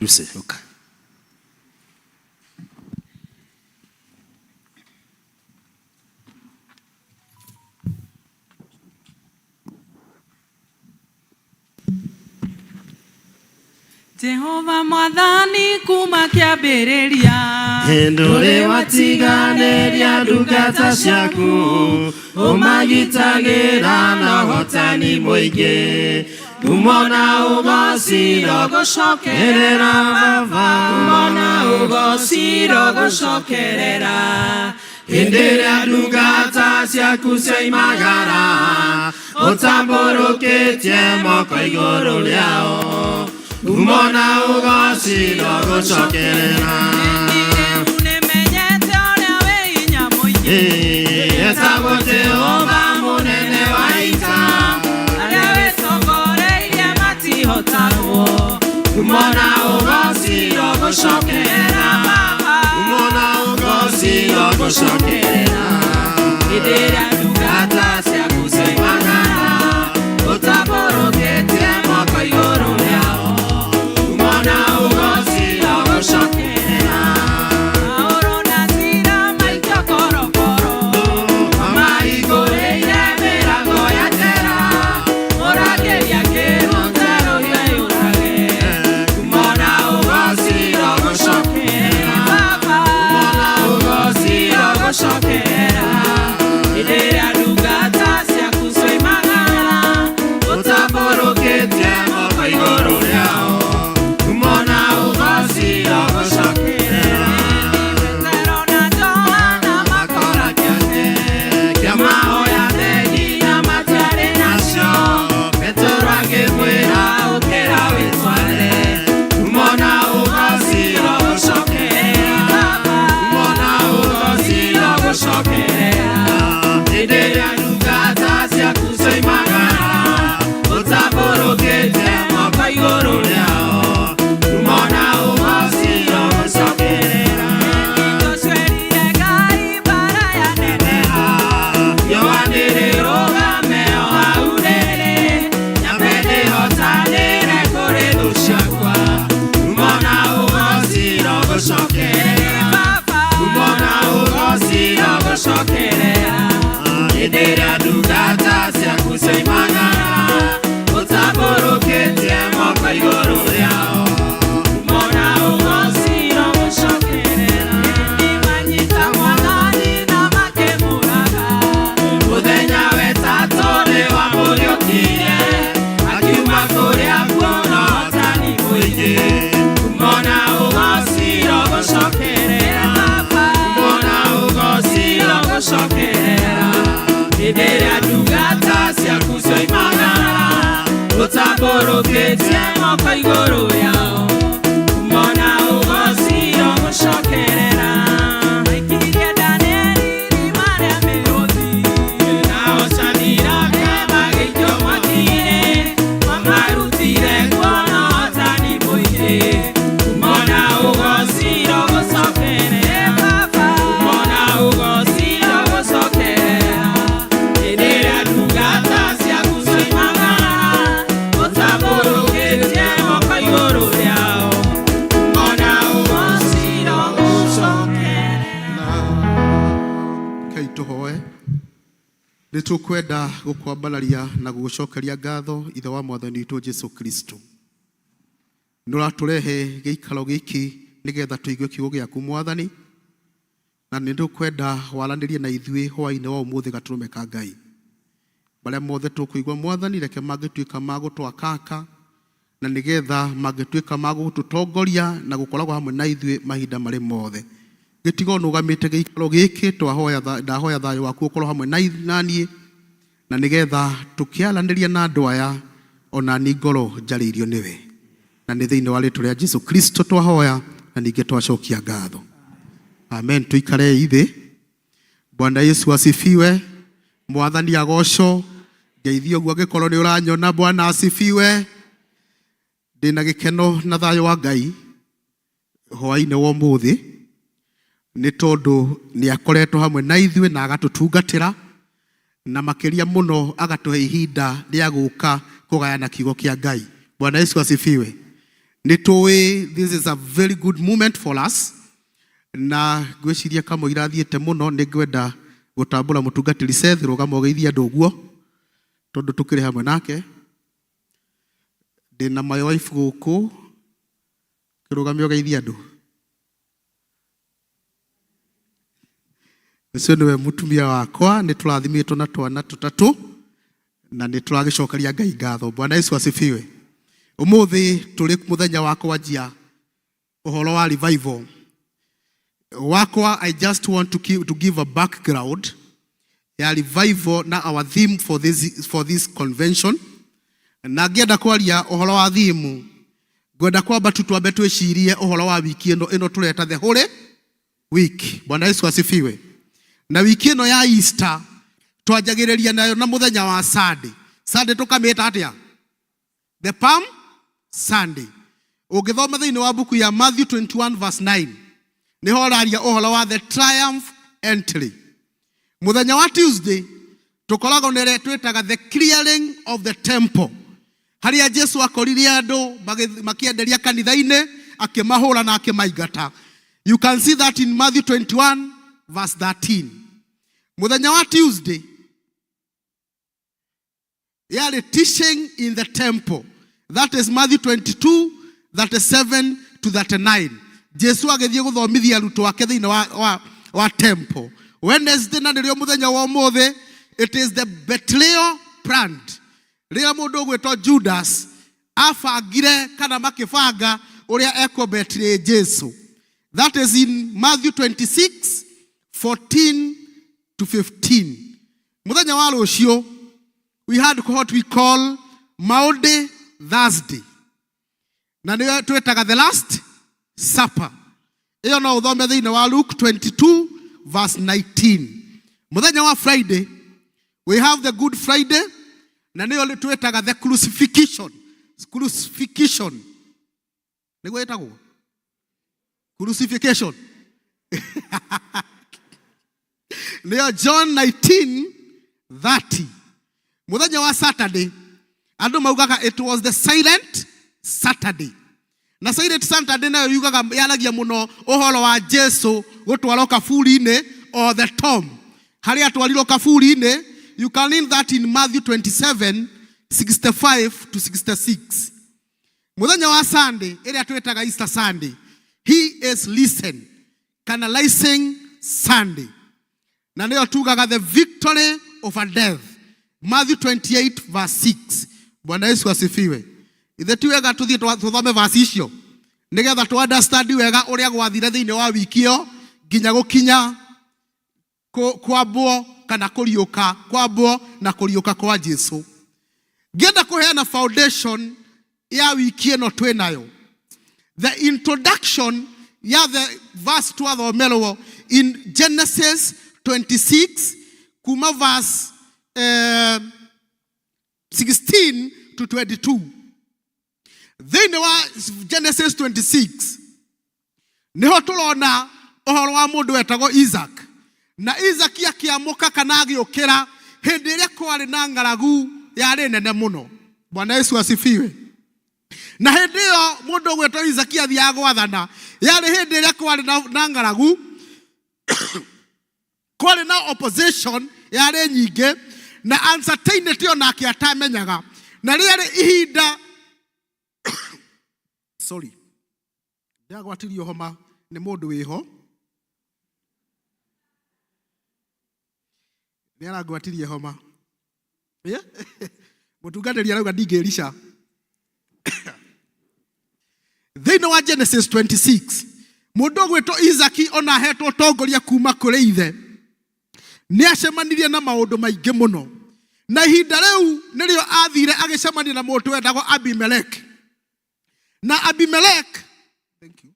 Duse, uka. Jehova mwathani kuma kĩambĩrĩria. Ndũrĩ watiganĩria ndungata ciaku, ũmagitagĩra na ũhotani mũingĩ. Ngumo na ũgoci Rogũcokerera Baba, Ngumo na ũgoci rogũcokerera. Hĩndĩ ĩrĩa ndungata ciaku ciaimagara, ũtambũrũkĩtie moko igũrũ rĩao. Ngumo na ũgoci no gũcokerera. Rĩu nĩmenyete ũrĩa wĩ hinya mũingĩ. Etagwo Jehova mũnene wa ita. Arĩa wĩtongoreirie matihotagwo. Ngumo na ũgoci no gũcokerera. Baba. Ngumo na ũgoci no gũcokerera. Hĩndĩ ĩrĩa ndungata ciaku cioimagara, ũtambũrũkĩtie moko igũrũ rĩao. Ngumo na ũgoci no gũcokerera. Paũlũ na Sila maikio korokoro, Mamahingũrĩire mĩrango ya njera. mũrangĩri akĩruta rũhiũ eyũrage. Ngumo na ũgoci no gũcokerera. Baba. Ngumo na ũgoci no gũcokerera. Hĩndĩ ĩrĩa ndungata ciaku cioimagara, Ũtambũrũkĩtie moko igũrũ rĩao. Ngumo na ũgoci no gũcokerera. Petero na Johana Makora kĩande kĩa mahoya thendi na matiarĩ nacio. Petero akĩmwĩra ũkĩra wĩtware. Ngumo na ũgoci no gũcokerera. Ngumo na ũgoci no gũcokerera. Hĩndĩ ĩrĩa ndungata ciaku cioimagara, ũtambũrũkĩtie moko igũrũ rĩao. Ngumo na ũgoci no gũcokerera. Joshua erire Ngai mbara yaneneha. Riũa nĩrĩrũgame o hau rĩrĩ, nyambe ndĩhotanĩre kũrĩ thũ ciakwa. Ngumo na ũgoci no gũcokerera. Baba. Ngumo na ũgoci no gũcokerera. Hĩndĩ ĩrĩa ndungata ciaku cioimagara, ũtambũrũkĩtie moko igũrũ rĩao. Ngumo na ũgoci no gũcokerera. Manyita mwathani na makĩmũraga. Mũthenya wetatũ nĩwamũriũkirie, akiuma kũrĩa kuo na ũhotani mũingĩ. Ngumo na ũgoci no gũcokerera. Baba. Ngumo na ũgoci no gũcokerera. Hĩndĩ ĩrĩa ndungata ciaku cioimagara, ũtambũrũkĩtie moko igũrũ rĩao. Ngumo na ũgoci no gũcokerera. Maikirie Danieli irima rĩa mĩrũthi. Nao Shadiraka magĩikio mwaki-inĩ, mamarutire kuo na ũhotani mũingĩ. Ngumo na ũgoci no gũcokerera. Baba. Ngumo na ũgoci no gũcokerera. Hĩndĩ ĩrĩa ndungata ciaku cioimagara, ũtambũrũkĩtie moko igũrũ rĩao. Ngumo na ũgoci no gũcokerera. Rekei tũhoe. Nĩ tũkwenda gũkwambararia na gũgũcokeria ngatho ithe wa mwathani witũ Jesu Kristo. Nĩ ũratũrehe gĩikaro gĩkĩ nĩgetha tũigue kiugo gĩaku mwathani, na nĩ tũkwenda waranĩrie na ithuĩ hwaĩ-inĩ wa ũmũthĩ gatũrũme ka Ngai. Marĩa mothe tũkũigua mwathani, reke mangĩtuĩka ma gũtwakaka na nĩgetha mangĩtuĩka ma gũtũtongoria na gũkoragwo hamwe na ithuĩ mahinda marĩ mothe. Gĩtigo nũgamĩte gĩikaro gĩkĩ twahoya ndahoya thayũ waku ũkorwo hamwe na niĩ na nĩgetha tũkĩaranĩria na andũ aya ona ni ngoro njarĩirio nĩwe, na nĩ thĩinĩ wa rĩtwa rĩa Jesu Kristo twahoya na ningĩ twacokia ngatho, amen. Tuikarei thĩ. Bwana Yesu asifiwe. Mwathani agocwo. Ngeithio ũguo angĩkorwo nĩ ũranyona. Bwana asifiwe. Ndĩna gĩkeno na thayũ wa Ngai hwaĩ-inĩ wa ũmũthĩ nĩ tondũ nĩ akoretwo hamwe na ithuĩ na agatũtungatĩra na makĩria mũno agatũhe ihinda rĩa gũka kũgayana kiugo kĩa Ngai. Bwana Yesu asifiwe. Nĩ tũĩ this is a very good moment for us, na ngwĩciria kamũira thiĩte mũno nĩ ngwenda gũtambũra mũtungatĩri Seth. Rũgama ũgeithie andũ ũguo tondũ tũkĩrĩ hamwe nake. Ndĩna my wife gũkũ, kĩrũgamio ũgeithie andũ. Ũcio nĩwe mũtumia wakwa. Nĩ tũrathimĩtwo na twana tũtatũ na nĩ tũragĩcokeria Ngai ngatho. Bwana Yesu asifiwe. Ũmũthĩ tũrĩ mũthenya wa kwanjia ũhoro wa revival wakwa. I just want to give a background ya revival na our theme for this convention, na ngĩenda kwaria ũhoro wa theme. Ngwenda kwamba tu twambe twĩcirie ũhoro wa wiki ĩno ĩno tũreta the Holy Week. Bwana Yesu asifiwe. Na wiki ĩno ya Easter twanjagĩrĩria nayo na mũthenya wa Sunday. Sunday tũkamĩta atĩa? The Palm Sunday. Ũngĩthoma thĩinĩ wa mbuku ya Matthew 21 verse 9 nĩho ũraria ũhoro wa the triumph entry. Mũthenya wa Tuesday tũkoragwo na ĩrĩa twĩtaga the clearing of the temple, harĩa Jesu akorire andũ makĩenderia kanitha-inĩ, akĩmahũra na akĩmaingata. You can see that in Matthew 21 verse 13. Mũthenya wa Tuesday yarĩ teaching in the temple, that is Matthew 22 37 to 39. Jesu agĩthiĩ gũthomithia arutwo ake thĩinĩ wa temple. Wednesday, na nĩrĩo mũthenya wa ũmũthĩ, it is the betrayal plan, rĩrĩa mũndũ ũgwĩtwo Judas abangire kana makĩbanga ũrĩa ekũbetray Jesu. That is in Matthew 26 14 to 15. Mũthenya wa rũciũ we had what we call Maundy Thursday, na nĩyo twĩtaga the last supper. Ĩyo no ũthome thĩinĩ wa Luke 22 verse 19. Mũthenya wa Friday we have the Good Friday, na nĩyo twĩtaga the crucifixion. Crucifixion nĩguo ĩtagwo crucifixion, nĩyo John 19 30. Mũthenya wa Saturday andũ maugaga it was the silent Saturday, na silent Saturday nayo yugaga yaragia mũno ũhoro wa Jesu gũtwarwo kaburi-inĩ, or the tomb, harĩa atwarirwo kaburi-inĩ. You can read that in Matthew 27 65 to 66. Mũthenya wa Sunday ĩrĩa twĩtaga Easter Sunday, he is risen kana rising Sunday, na nĩyo tugaga the victory over death, Matthew 28 verse 6. Bwana Yesu asifiwe. Ithe ti wega tũthiĩ tũthome verse icio nĩgetha tũ understand wega ũrĩa gwathire thĩinĩ wa wiki ĩyo nginya gũkinya kwambwo kana kũriũka, kwambwo na kũriũka kwa Jesu. Ngĩenda kũheana foundation ya wiki ĩno twĩ nayo, the introduction ya the verse twathomerwo in Genesis 26 kuma verse 16 to 22. Thĩinĩ wa Genesis 26 nĩho tũrona ũhoro wa mũndũ wetagwo Isaac, na Isaac akĩamũka kana agĩũkĩra hĩndĩ ĩrĩa kwarĩ na ng'aragu yarĩ nene mũno. Bwana Yesu asifiwe. Na hĩndĩ ĩyo mũndũ ũgwĩtwo Isaac athiaga gwathana yarĩ hĩndĩ ĩrĩa kwarĩ na ng'aragu, kwarĩ na opposition yarĩ nyingĩ na uncertainty onake atamenyaga, na rĩarĩ ihinda, sorry, ndĩragwatirio homa nĩ mũndũ wĩho, nĩ arangwatirie homa. Yeah? Mũtungatĩri arauga ndingĩrica. Thĩinĩ wa Genesis 26 mũndũ ũgwĩtwo Isaki ona ahetwo ũtongoria kuma kũrĩ ithe nĩ acemanirie na maũndũ maingĩ mũno, na ihinda rĩu nĩrĩo athire agĩcemania na mũndũ wetagwo Abimelek. Na Abimelek, thank you,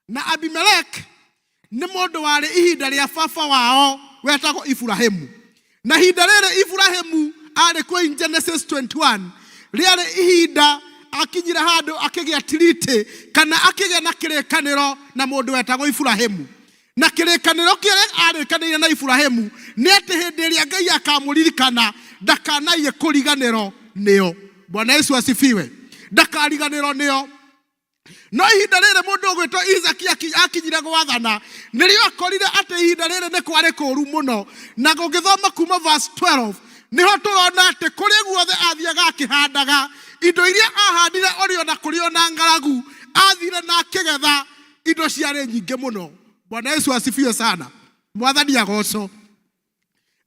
na Abimelek nĩ mũndũ warĩ ihinda rĩa baba wao wetagwo Iburahĩmu. Na ihinda rĩrĩ Iburahĩmu arĩ kuo in Genesis 21 rĩarĩ ihinda akinyire handũ akĩgĩa treaty kana akĩgĩa na kĩrĩkanĩro na mũndũ wetagwo Iburahĩmu, na kĩrĩkanĩro kĩrĩa arĩkanĩire na Iburahĩmu nĩ atĩ hĩndĩ ĩrĩa Ngai akamũririkana ndakanaiye kũriganĩro nĩo. Bwana Yesu asifiwe. Ndakariganĩro nĩo. No ihinda rĩrĩ mũndũ ũgwĩtwo Isaki akinyire gwathana nĩrĩo akorire atĩ ihinda rĩrĩ nĩ kwarĩ kũũru mũno, na gũgĩthoma kuma verse 12 nĩho tũrona atĩ kũrĩa guothe athiaga akĩhandaga indo iria ahandire ũrĩ ona kũrĩ ona ng'aragu athire na akĩgetha indo ciarĩ nyingĩ mũno. Bwana Yesu asifiwe sana. Mwathani agocwo.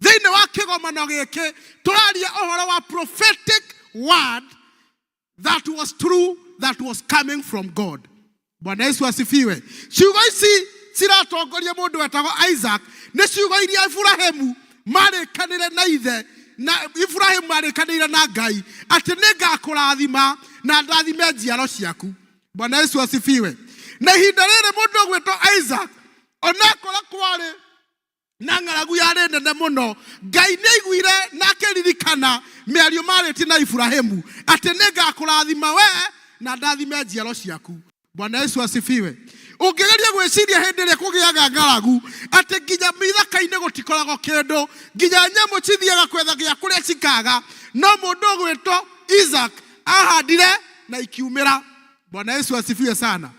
Thĩinĩ wa kĩgomano gĩkĩ tũraria ũhoro wa prophetic word that was true, that was coming from God. Bwana Yesu asifiwe. Ciugo ici ciratongoria mũndũ wetagwo Isaac nĩ ciugo iria Iburahĩmu marĩkanĩre na ithe. Na Iburahĩmu marĩkanĩire na Ngai atĩ nĩ ngakũrathima na ndathime njiaro ciaku. Bwana Yesu asifiwe. Na ihinda rĩrĩ mũndũ ũgwĩtwo Isaac onakora kwarĩ na ng'aragu yarĩ nene mũno, Ngai nĩ aiguire na akĩririkana mĩario marĩtie na Iburahĩmu atĩ nĩ ngakũrathima we na ndathime njiaro ciaku. Bwana Yesu asifiwe. Ũngĩgeria gwĩciria hĩndĩ ĩrĩa kũgĩaga ng'aragu atĩ nginya mĩthaka-inĩ gũtikoragwo kĩndũ, nginya nyamũ cithiaga kwetha gĩa kũrĩa cikaga, no mũndũ ũgwĩtwo Isaac ahandire na ikiumĩra. Bwana Yesu asifiwe sana.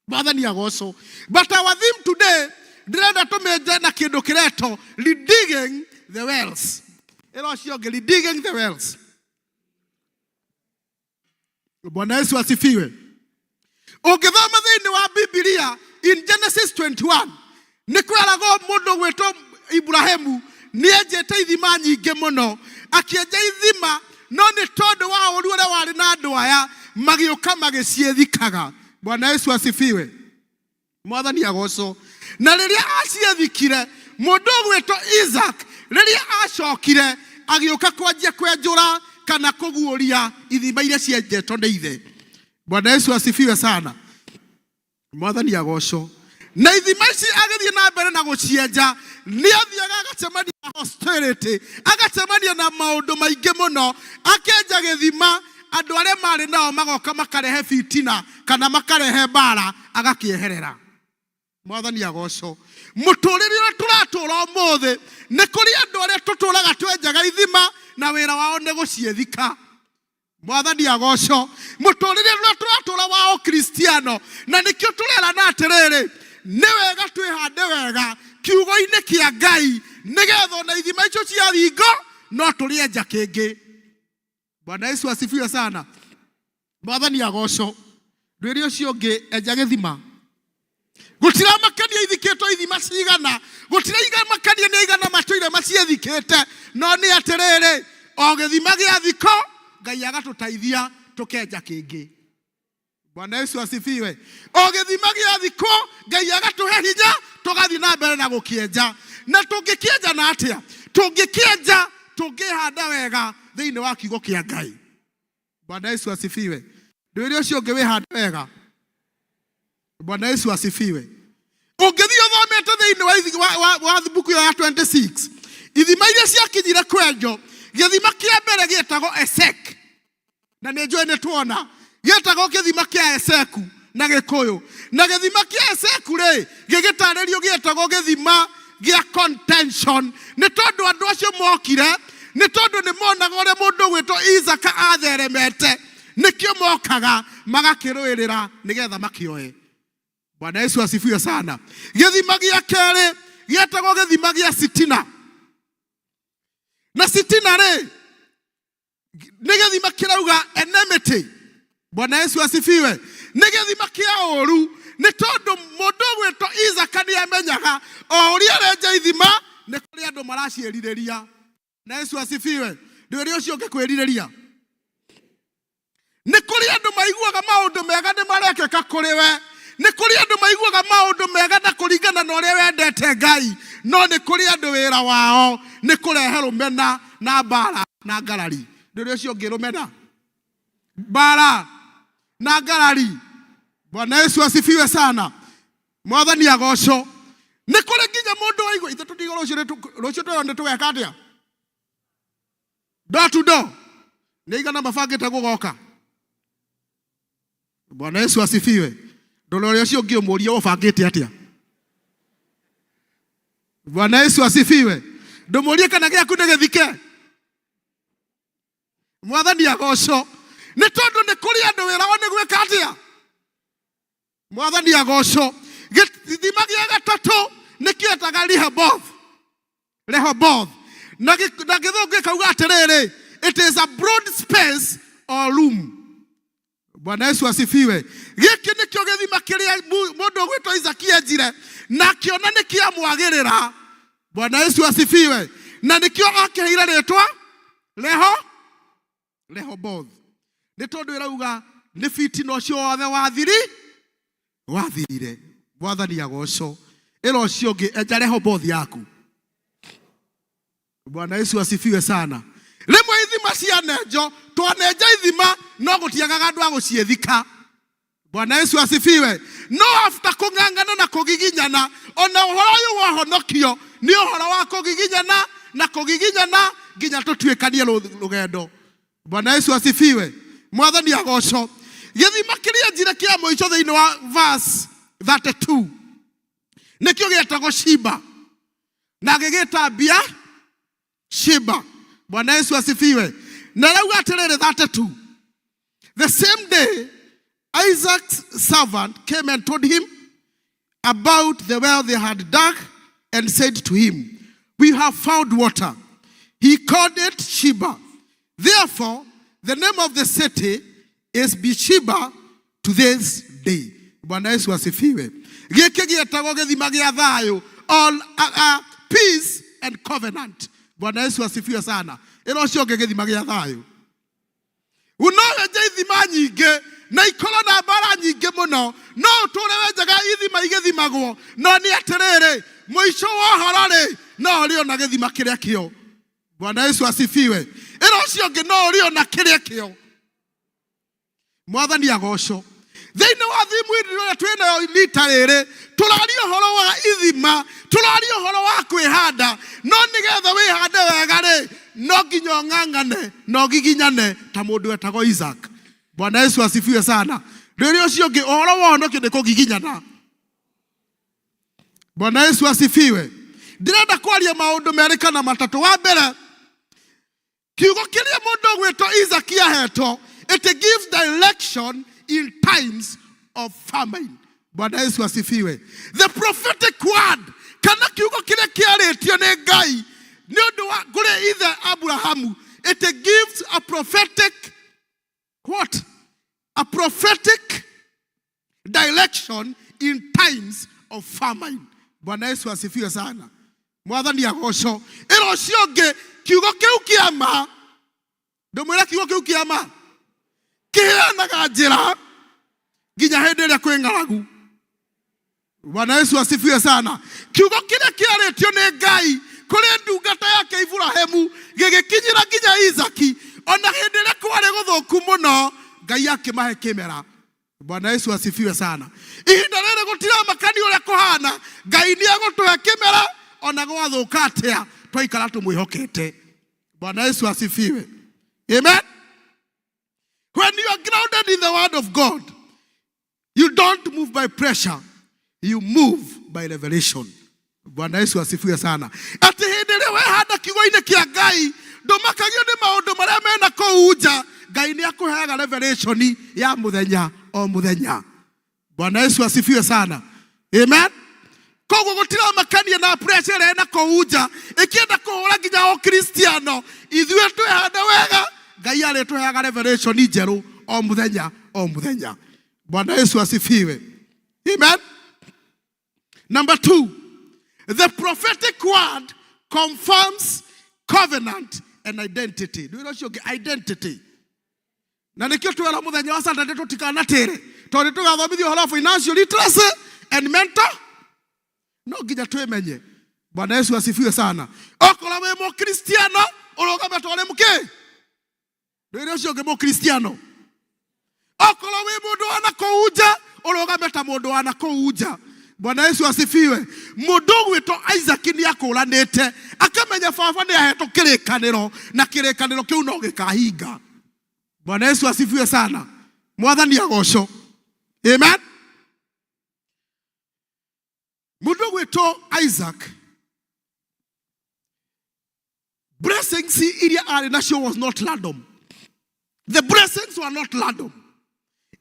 Mwathani agocwo. But our theme today ndĩrenda tũmĩnje na kĩndũ kĩretwo redigging the wells. Ĩra ũcio ũngĩ redigging the wells. Bwana Yesu asifiwe. Ũngĩthoma thĩinĩ wa Bibilia in Genesis 21 nĩ kwĩragwo mũndũ gwĩtwo Ibrahimu nĩ enjete ithima nyingĩ mũno, akĩenja ithima no nĩ tondũ wa ũru ũrĩa warĩ na andũ aya magĩũka magĩciĩthikaga. Bwana Yesu asifiwe. Mwathani agocwo. Na rĩrĩa aciethikire mũndũ ũgwĩtwo Isaac rĩrĩa acokire agĩũka kwanjia kwenjũra kana kũguũria ithima iria cienjetwo nĩ ithe. Bwana Yesu asifiwe sana. Mwathani agocwo. Na ithima ici agĩthiĩ na mbere na gũcienja nĩ athiaga agacemania na hostility, agacemania na maũndũ maingĩ mũno, akenja gĩthima andũ arĩa marĩ nao magoka makarehe fitina kana makarehe mbara agakĩeherera. Mwathani agocwo. Mũtũrĩre ũrĩa tũratũra ũmũthĩ nĩ kũrĩ andũ arĩa tũtũraga twenjaga ithima na wĩra wao nĩ gũciĩthika. Mwathani agocwo. Mũtũrĩre ũrĩa tũratũra wa ũkristiano, na nĩkĩo tũrerana atĩrĩrĩ, nĩ wega twĩhande wega kiugo-inĩ kĩa Ngai nĩgetha ona ithima icio cia thingo no tũrĩenja kĩngĩ. Bwana Yesu asifiwe sana. Mwathani agocwo. Ndwĩre ũcio ũngĩ enja gĩthima. Gũtiramakania ithikĩtwo ithima cigana, gũtiramakania nĩ aigana matũire maciĩthikĩte, no nĩ atĩrĩrĩ, o gĩthima gĩa thiko Ngai agatũteithia tũkenja kĩngĩ. Bwana Yesu asifiwe. O gĩthima gĩa thikũ Ngai agatũhe hinya tũgathiĩ na mbere na gũkĩenja. Na tũngĩkĩenja na atĩa? Tũngĩkĩenja tũngĩhanda wega thĩinĩ wa kiugo kĩa Ngai. Bwana Yesu asifiwe. Ndwĩre ũcio ũngĩ wĩhande wega. Bwana Yesu asifiwe. Ũngĩthiĩ ũthomete thĩinĩ wa, ithi- wa, wa, wa mbuku ĩyo ya 26 ithima iria ciakinyire kwenjo, gĩthima kĩa mbere gĩetagwo Esek, na nĩ njũĩ nĩ tuona gĩtagwo gĩthima kĩa Eseku na Gĩkũyũ. Na gĩthima kĩa Eseku rĩ, gĩgĩtarĩrio gĩetagwo gĩthima gĩa contention, nĩ tondũ andũ acio mokire nĩ tondũ nĩ monaga ũrĩa mũndũ ũgwĩtwo Isaka atheremete, nĩkĩo mokaga magakĩrũĩrĩra nĩgetha makĩoe. Bwana Yesu asifiwe sana. Gĩthima gĩa kerĩ gĩetagwo gĩthima gĩa Sitina, na Sitina rĩ nĩ gĩthima kĩrauga enmity. Bwana Yesu asifiwe. Nĩ gĩthima kĩa ũru, nĩ tondũ mũndũ ũgwĩtwo Isaka nĩ amenyaga o ũrĩa arenja ithima nĩ kũrĩ andũ maraciĩrirĩria. Na Yesu asifiwe. Ndwĩre ũcio ũngĩ kwĩrirĩria. Nĩ kũrĩ andũ maiguaga maũndũ mega nĩ marekĩka kũrĩ we. Nĩ kũrĩ andũ maiguaga maũndũ mega na kũringana na ũrĩa wendete Ngai, no nĩ kũrĩ andũ wĩra wao nĩ kũrehe rũmena na mbara na ngarari. Ndũrĩ ũcio ũngĩ rũmena, mbara na ngarari. Bwana Yesu asifiwe sana. Mwathani agocwo. Nĩ kũrĩ nginya mũndũ waigua ithe tũtigo rũciũ rũciũ twĩrwo nĩ tũgeka atĩa? Door to door. Nĩ aigana mabangĩte gũgoka? Bwana Yesu asifiwe. Ndũrora ũrĩa ũcio ũngĩ ũmũrie ũbangĩte atĩa? Bwana Yesu asifiwe. Ndũmũrie kana gĩaku nĩ gĩthike. Mwathani agocwo. Nĩ tondũ nĩ kũrĩ andũ wĩra wao nĩ gwĩka atĩa? Mwathani agocwo. Gĩthima gĩa gatatũ nĩ kĩetaga Rehoboth. Rehoboth. Na gĩthũngũ gĩkauga atĩrĩrĩ, it is a broad space or room. Bwana Yesu asifiwe. Gĩkĩ nĩkĩo gĩthima kĩrĩa mũndũ ũgwĩtwo Isaki enjire na akĩona nĩ kĩamwagĩrĩra. Bwana Yesu asifiwe. Na nĩkĩo akĩheire rĩtwa Rehoboth. Nĩ tondũ ĩrauga nĩ fitina ũcio wothe wathiri wathirire. Mwathani agocwo. Ĩra ũcio ũngĩ enja Rehoboth yaku. Bwana Yesu asifiwe sana. Rĩmwe ithima cianenjo, twanenja ithima no gũtiagaga andũ a gũciĩthika. Bwana Yesu asifiwe. No after kũng'ang'ana na kũgiginyana, ona ũhoro ũyũ wa ũhonokio nĩ ũhoro wa kũgiginyana na kũgiginyana nginya tũtuĩkanie rũgendo. Bwana Yesu asifiwe. Mwathani agocwo. Gĩthima kĩrĩa njire kĩa mũico thĩinĩ wa verse 32 nĩkĩo gĩetagwo Shiba na agĩgĩta mbia Sheba. Bwana Yesu asifiwe. Na rauga atĩrĩrĩ 32. The same day Isaac's servant came and told him about the well they had dug and said to him, We have found water. He called it Sheba. Therefore, the name of the city is Beersheba to this day. Bwana Yesu asifiwe. Gĩkĩ gĩetagwo gĩthima gĩa thayũ, all peace and covenant. Bwana Yesu asifiwe sana. Ĩno ũcio ũngĩ gĩthima gĩa thayũ. No wenje ithima nyingĩ na ikorwo na mbara nyingĩ mũno, no ũtũre wenjaga ithima igĩthimagwo, no nĩ atĩrĩrĩ, mũico wa ũhoro rĩ, no ũrĩ ona gĩthima kĩrĩa kĩo. Bwana Yesu asifiwe. Ĩno ũcio ũngĩ no ũrĩ ona kĩrĩa kĩo. Mwathani agocwo. Thĩinĩ wa thimu ĩrĩa twĩ nayo rita rĩrĩ, tũraria ũhoro wa ithima, tũraria ũhoro wa kwĩhanda, no nĩgetha wĩhande wega rĩ, no nginya ũng'ang'ane na ũgiginyane ta mũndũ wetagwo Isaac. Bwana Yesu asifiwe sana. Rĩrĩa ũcio ũngĩ ũhoro wa ũhonokio nĩ kũgiginyana. Bwana Yesu asifiwe. Ndĩrenda kwaria maũndũ merĩ kana matatũ. Wa mbere, kiugo kĩrĩa mũndũ ũgwĩtwo Isaac ahetwo, it gives direction in times of famine. Bwana Yesu asifiwe. The prophetic word kana kiugo kĩrĩa kĩarĩtio nĩ Ngai nĩ ũndũ wa kũrĩ ithe Abrahamu, it gives a prophetic what? A prophetic direction in times of famine. Bwana Yesu asifiwe sana. Mwathani agocwo. Ĩno ũcio ũngĩ kiugo kĩu kĩa ma, ndũmwĩra kiugo kĩu kĩa ma kĩheanaga njĩra nginya hĩndĩ ĩrĩa kwĩ ng'aragu. Bwana Yesu asifiwe sana. Kiugo kĩrĩa kĩarĩtio nĩ Ngai kũrĩ ndungata yake Iburahĩmu gĩgĩkinyĩra nginya Isaki, ona hĩndĩ ĩrĩa kwarĩ gũthũku mũno, Ngai akĩmahe kĩmera. Bwana Yesu asifiwe sana. Ihinda rĩrĩ gũtiramakania ũrĩa kũhana, Ngai nĩ egũtũhe kĩmera ona gwathũka atĩa, twaikara tũmwĩhokete. Bwana Yesu asifiwe. Amen. When you are grounded in the word of God, you don't move by pressure, you move by revelation. Bwana Yesu asifiwe sana. Atĩ hĩndĩ ĩrĩa wehanda kiugo-inĩ kĩa Ngai, ndũmakagio nĩ maũndũ marĩa mena kũu nja, Ngai nĩ akũheaga revelation ya mũthenya o mũthenya. Bwana Yesu asifiwe sana. Amen. Koguo gũtiramakania na pressure ĩrĩa ĩna kũu nja ĩkĩenda kũhũra nginya o Kristiano, ithuĩ twĩhande wega, Ngai arĩtũheaga revelation njerũ o mũthenya o mũthenya. Bwana Yesu asifiwe. Amen. Number 2, the prophetic word confirms covenant and identity. Nĩ ũcio ũngĩ identity. Na nĩkĩo twera mũthenya wa Saturday tũtikanatĩre, tondũ tũgathomithio ũhoro wa financial literacy and mental. No nginya twĩmenye. Bwana Yesu asifiwe sana. Okorwo wĩ mũkristiano ũrũgame ta ũrĩ mũkĩ. Ndwĩre ũcio ũngĩ mũkristiano. Okorwo wĩ mũndũ wa na kũu nja ũrũgame ta mũndũ wa na kũu nja. Bwana Yesu asifiwe. Mũndũ ũgwĩtwo Isaac nĩ akũranĩte akamenya baba nĩ ahetwo kĩrĩkanĩro na kĩrĩkanĩro kĩu no gĩkahinga. Bwana Yesu asifiwe sana. Mwathani agocwo. Amen. Mũndũ ũgwĩtwo Isaac, blessings iria arĩ nacio was not random. The blessings were not random.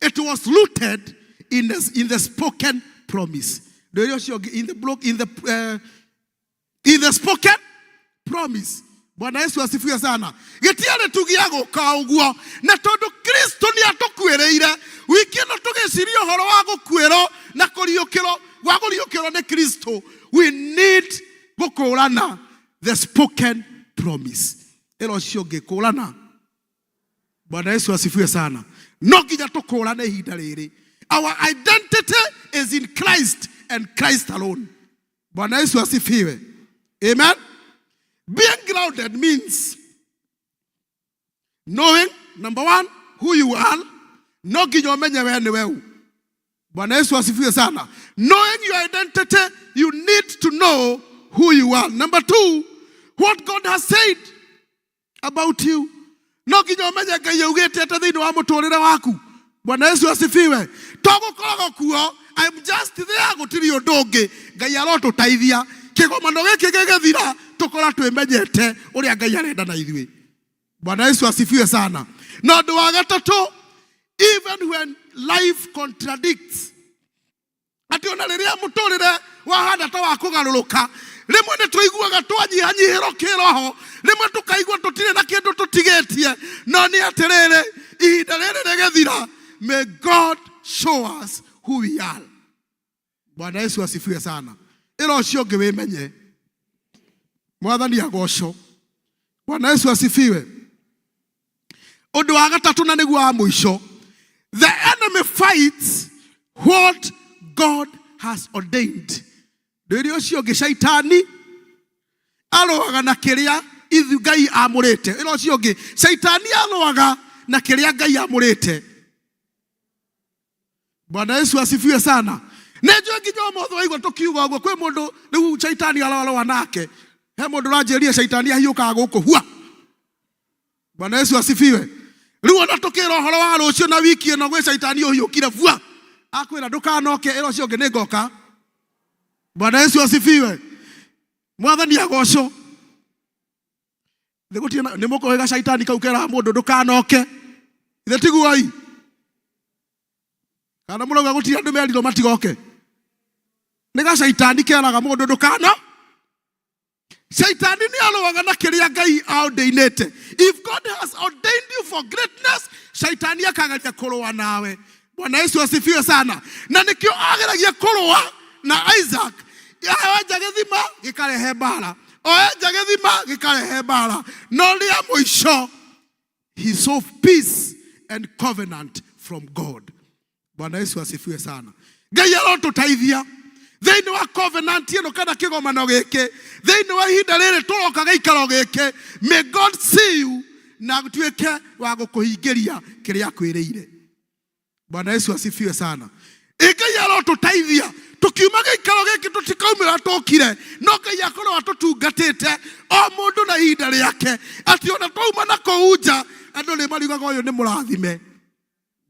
It was rooted in the spoken promise. Ndwĩre ũcio ũngĩ, in the block, in the spoken promise. Bwana Yesu asifiwe sana. Gĩtiarĩ tu gĩa gũka ũguo, na tondũ Kristo nĩ atũkuĩrĩire, wiki ĩno tũgĩciria ũhoro wa gũkuĩrwo na kũriũkĩrwo, gwa kũriũkĩrwo nĩ Kristo, we need gũkũrana the spoken promise. Ĩno ũcio ũngĩ kũrana. Bwana Yesu asifiwe sana. No nginya tũkũrane ihinda rĩrĩ. Our identity is in Christ and Christ alone. Bwana Yesu asifiwe. Amen. Being grounded means knowing, number one, who you are. No nginya ũmenye we nĩ we ũ. Bwana Yesu asifiwe sana. Knowing your identity, you need to know who you are. Number two, what God has said about you. No nginya ũmenye Ngai augĩte atĩa thĩinĩ wa mũtũrĩre waku. Bwana Yesu asifiwe. To gũkoragwo kuo, I'm just there, gũtirĩ ũndũ ũngĩ. Ngai arotũteithia. Kĩgomano gĩkĩ gĩgĩthira, tũkorwo twĩmenyete ũrĩa Ngai arenda na ithuĩ. Bwana Yesu asifiwe sana. Na ũndũ wa gatatũ, even when life contradicts, atĩ ona rĩrĩa mũtũrĩre wahana ta wa kũgarũrũka, rĩmwe nĩ tũiguaga twanyihanyihĩrwo kĩroho, rĩmwe tũkaigua tũtirĩ na kĩndũ tũtigĩtie, no nĩ atĩrĩrĩ, ihinda rĩrĩ rĩgĩthira, may God show us who we are. Bwana Yesu asifiwe sana. Ĩra ũcio ũngĩ wĩmenye. Mwathani agocwo. Bwana Yesu asifiwe. Ũndũ wa gatatũ na nĩguo wa mũico, the enemy fights what God has ordained. Ndwĩre ũcio ũngĩ, caitani arũaga na kĩrĩa ithu Ngai amũrĩte. Ĩra ũcio ũngĩ, caitani arũaga na kĩrĩa Ngai amũrĩte. Bwana Yesu asifiwe sana. Nĩ njũĩ nginya ũmũthĩ waigua tũkiuga ũguo, kwĩ mũndũ rĩu caitani ararũa nake. He mũndũ ũranjĩrire caitani ahiũkaga gũkũ hua. Bwana Yesu asifiwe. Rĩu ona tũkĩra ũhoro wa rũciũ na wiki ĩno gwĩ caitani ũhiũkire bua. Akwĩra ndũkanoke, ĩra ũcio ũngĩ nĩ ngoka. Bwana Yesu asifiwe. Mwathani agocwo. Thĩ gũtirĩ na nĩ mũkoĩ gacaitani kau keraga mũndũ ndũkanoke. Ithe tiguo-i? Kana mũrauga gũtirĩ andũ merirwo matigoke? Nĩ gacaitani keraga mũndũ ndũkano. Shaitani nĩ arũaga na kĩrĩa Ngai aordainĩte. If God has ordained you for greatness, shaitani akageria kũrũa nawe. Bwana Yesu asifiwe sana. Na nĩkĩo ageragia kũrũa na Isaac. Enja gĩthima gĩkarehe mbara, oenja gĩthima gĩkarehe mbara, no rĩa mũico he saw peace and covenant from God. Bwana Yesu asifiwe sana. Ngai arotũteithia thĩinĩ wa covenant ĩno kana kĩgomano gĩkĩ, thĩinĩ wa ihinda rĩrĩ tũroka gĩikaro gĩkĩ, may God see you na atuĩke wa gũkũhingĩria kĩrĩa akwĩrĩire. Bwana Yesu asifiwe sana. Ĩ Ngai arotũteithia tũkiuma gĩikaro gĩkĩ tũtikaumĩra tũkire, no Ngai akorwo atũtungatĩte o mũndũ na ihinda rĩake, atĩ ona twauma na kũu nja andũ nĩ mariugaga ũyũ nĩ mũrathime.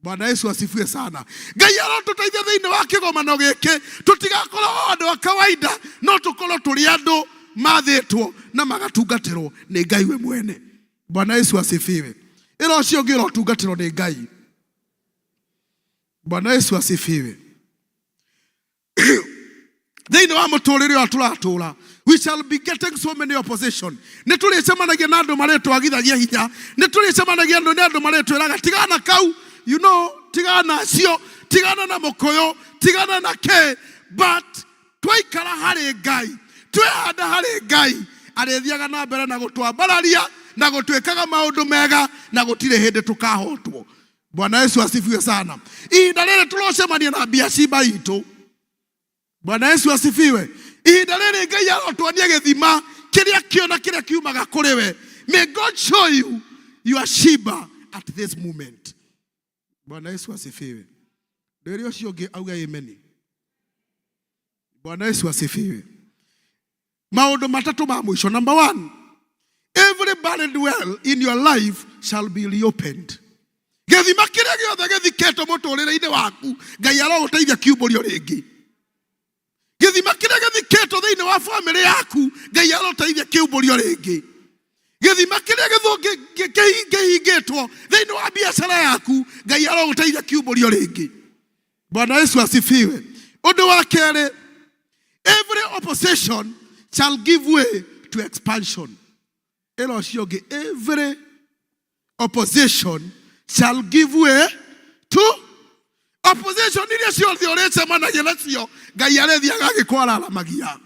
Bwana Yesu asifiwe sana. Ngai arotũteithia thĩinĩ wa kĩgomano gĩkĩ tũtigakorwo o andũ a kawaida, no tũkorwo tũrĩ andũ mathĩtwo na magatungatĩrwo nĩ Ngai we mwene. Bwana Yesu asifiwe. Ĩra ũcio ũngĩ ũrotungatĩrwo nĩ Ngai. Bwana Yesu asifiwe. Thĩinĩ wa mũtũrĩre ũyũ tũratũra, we shall be getting so many opposition. Nĩ tũrĩcemanagia na andũ marĩtwagithagia hinya, nĩ tũrĩcemanagia nĩ andũ marĩtwĩraga tigana kau, you know, tigana nacio, tigana na mũkũyũ, tigana na kĩ, but twaikara harĩ Ngai, twehanda harĩ Ngai, arĩthiaga na mbere na gũtwambararia na gũtwĩkaga maũndũ mega na gũtirĩ hĩndĩ tũkahotwo. Bwana Yesu asifiwe sana. Ihinda rĩrĩ tũrocemania na biaciba itũ. Bwana Yesu asifiwe. Ihinda rĩrĩ Ngai arotwonia gĩthima kĩrĩa kĩona kĩrĩa kiumaga kũrĩ we. May God show you your Sheba at this moment. Bwana Yesu asifiwe. Ndwĩre ũcio ũngĩ auge amen. Bwana Yesu asifiwe. Maũndũ matatũ ma mũico. Number one, every buried well in your life shall be reopened. Gĩthima kĩrĩa gĩothe gĩthikĩtwo mũtũrĩre-inĩ waku, Ngai arogũteithia kiumbũrio rĩngĩ. Gĩthima kĩrĩa gĩthikĩtwo thĩinĩ wa bamĩrĩ yaku, Ngai arogũteithia kiumbũrio rĩngĩ. Gĩthima kĩrĩa kĩhingĩtwo thĩinĩ wa biacara yaku, Ngai arogũteithia kiumbũrio rĩngĩ. Bwana Yesu asifiwe. Ũndũ wa kerĩ, every opposition shall give way to expansion. Ĩra ũcio ũngĩ, every opposition shall give way to opposition iria ciothe ũrĩcemanagia nacio, Ngai arĩthiaga agĩkwararamagia.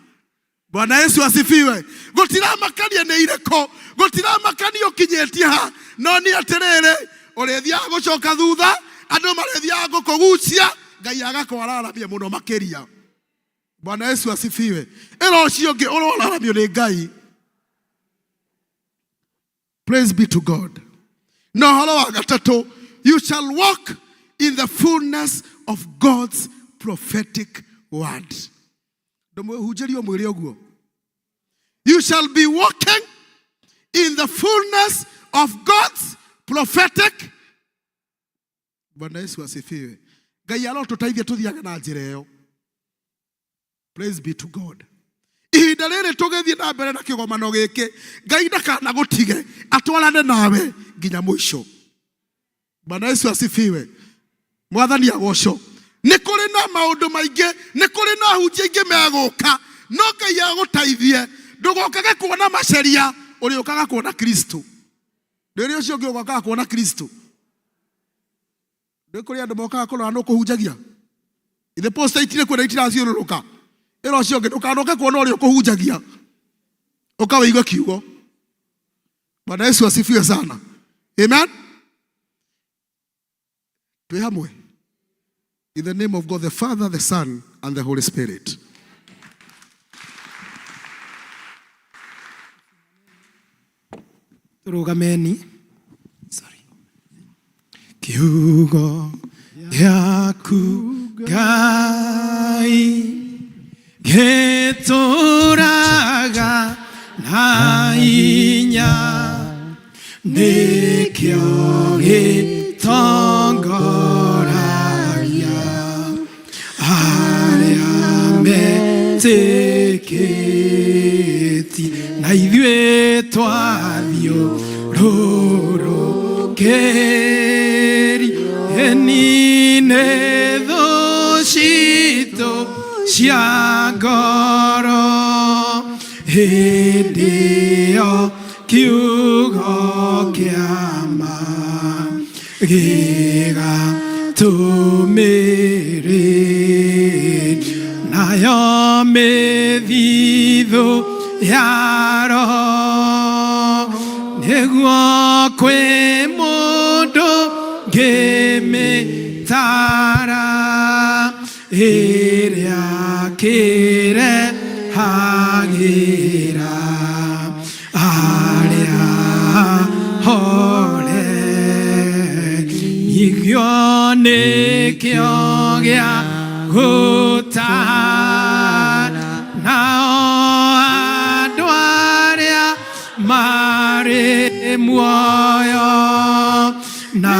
Bwana Yesu asifiwe. Gũtiramakania nĩ irĩkũ, gũtiramakania ũkinyĩtie ha, no nĩ atĩrĩrĩ, ũrĩthiaga gũcoka thutha, andũ marĩthiaga gũkũgucia, Ngai agakwararamia mũno makĩria. Bwana Yesu asifiwe. Ĩra ũcio ũngĩ ũroraramio nĩ Ngai. Praise be to God. Na ũhoro wa gatatũ, you shall walk in the fullness of God's prophetic word. Ndũmũhunjĩrie ũmwĩre ũguo. You shall be walking in the fullness of God's prophetic. Bwana Yesu asifiwe. Ngai arotũteithia tũthiage na njĩra ĩyo. Praise be to God. Ihinda rĩrĩ tũgĩthiĩ na mbere na kĩgomano gĩkĩ, Ngai ndakanagũtige, atwarane nawe nginya mũico. Bwana Yesu asifiwe. Mwathani agocwo. Nĩ kũrĩ na maũndũ maingĩ, nĩ kũrĩ na ahunjia aingĩ megũka, no Ngai agũteithie ndũgokage kuona maceria, ũrĩũkaga kuona Kristo. Rĩrĩa ũcio ũngĩ ũgokaga kuona Kristo. Nĩ kũrĩ andũ mokaga kũrora nũ kũhunjagia. Ithe posta itirĩ kuo na itiraciũrũrũka. Ĩra ũcio ũngĩ ndũkanoke kuona ũrĩa ũkũhunjagia. Ũka wĩigue kiugo. Bwana Yesu asifiwe sana. Amen. Twĩ hamwe. In the name of God the Father, the Son, and the Holy Spirit. Tũrũgameni. Sorry. Kiugo gĩaku Ngai gĩtũraga na hinya nĩkĩo gĩtongoragia arĩa metĩkĩtie na ithuĩ twathiũrũrũkĩrie nĩ thũ citũ cia ngoro hĩndĩ ĩyo kiugo kĩa ma gĩgatũmĩrĩria nayo mĩthithũ ya roho nĩguo kwĩ mũndũ ngĩmĩtara ĩrĩa kĩrehagĩra arĩa hore igio nĩkĩo gĩa gũtara nao andũ arĩa marĩ muoyo na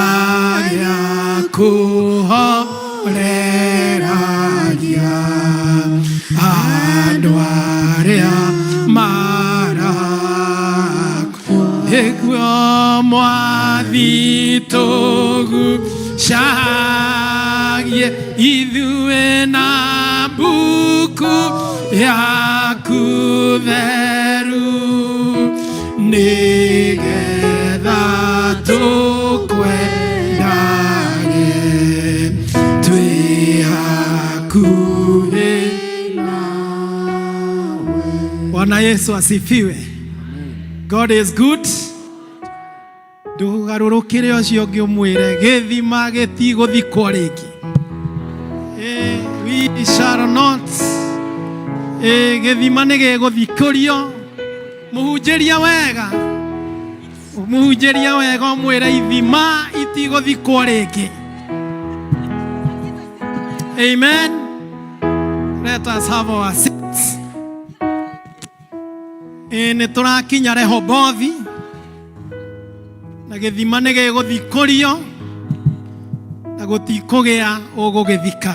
gĩa kũhoreragia andũ arĩa marakua nĩguo mwathi tũgucagie ithuĩ na mbuku yaku theru nĩgetha tũkwendage twĩ hakuhĩ Bwana Yesu asifiwe. God is good. Ndũgarũrũkĩre ũcio ũngĩ ũmwĩre gĩthima gĩtigũthikwo rĩngĩ. Eh, we shall not. Eh, gĩthima nĩ gĩgũthikũrio. Mũhunjĩria wega. Mũhunjĩria wega ũmwĩre ithima itigũthikwo rĩngĩ. Amen. Let us have our seats. Ĩ nĩ tũrakinya Rehobothi na gĩthima nĩ gĩgũthikũrio na gũtikũgĩa ũgũgĩthika.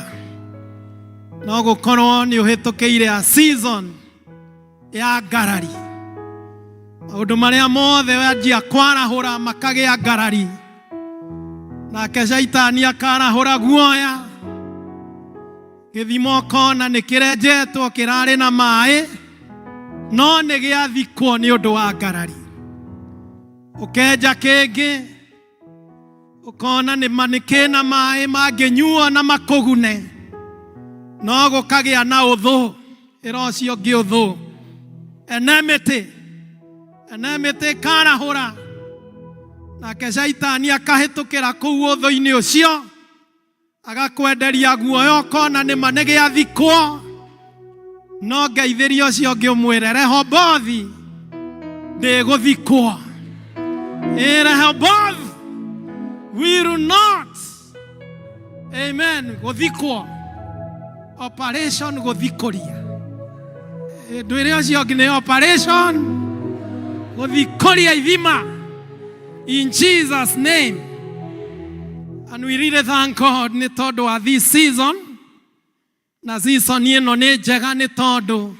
No gũkorwo nĩ ũhĩtũkĩire a season ya ngarari. Maũndũ marĩa mothe wanjia kwarahũra makagĩa ngarari. Nake caitani akarahũra guoya. Gĩthima ũkona nĩ kĩrenjetwo kĩrarĩ na maĩ no nĩ gĩathikwo nĩ ũndũ wa ngarari. Ũkenja kĩngĩ ũkona nĩ ma nĩ kĩna maĩ mangĩnyuo na makũgune no gũkagĩa na ũthũ ĩra ũcio ũngĩ ũthũ enmity enmity ĩkarahũra nake caitani akahĩtũkĩra kũu ũthũ-inĩ ũcio agakwenderia guoya ũkona nĩ ma nĩ gĩathikwo no ngeithĩria ũcio ũngĩ ũmwĩre Rehobothi ndĩgũthikwo. In Rehoboth will not, amen, gũthikwo operation gũthikũria. Ndwĩre ũcio ũngĩ nĩ operation gũthikũria ithima in Jesus name. And we really thank God nĩ tondũ wa this season. Na season ĩno nĩ njega nĩ tondũ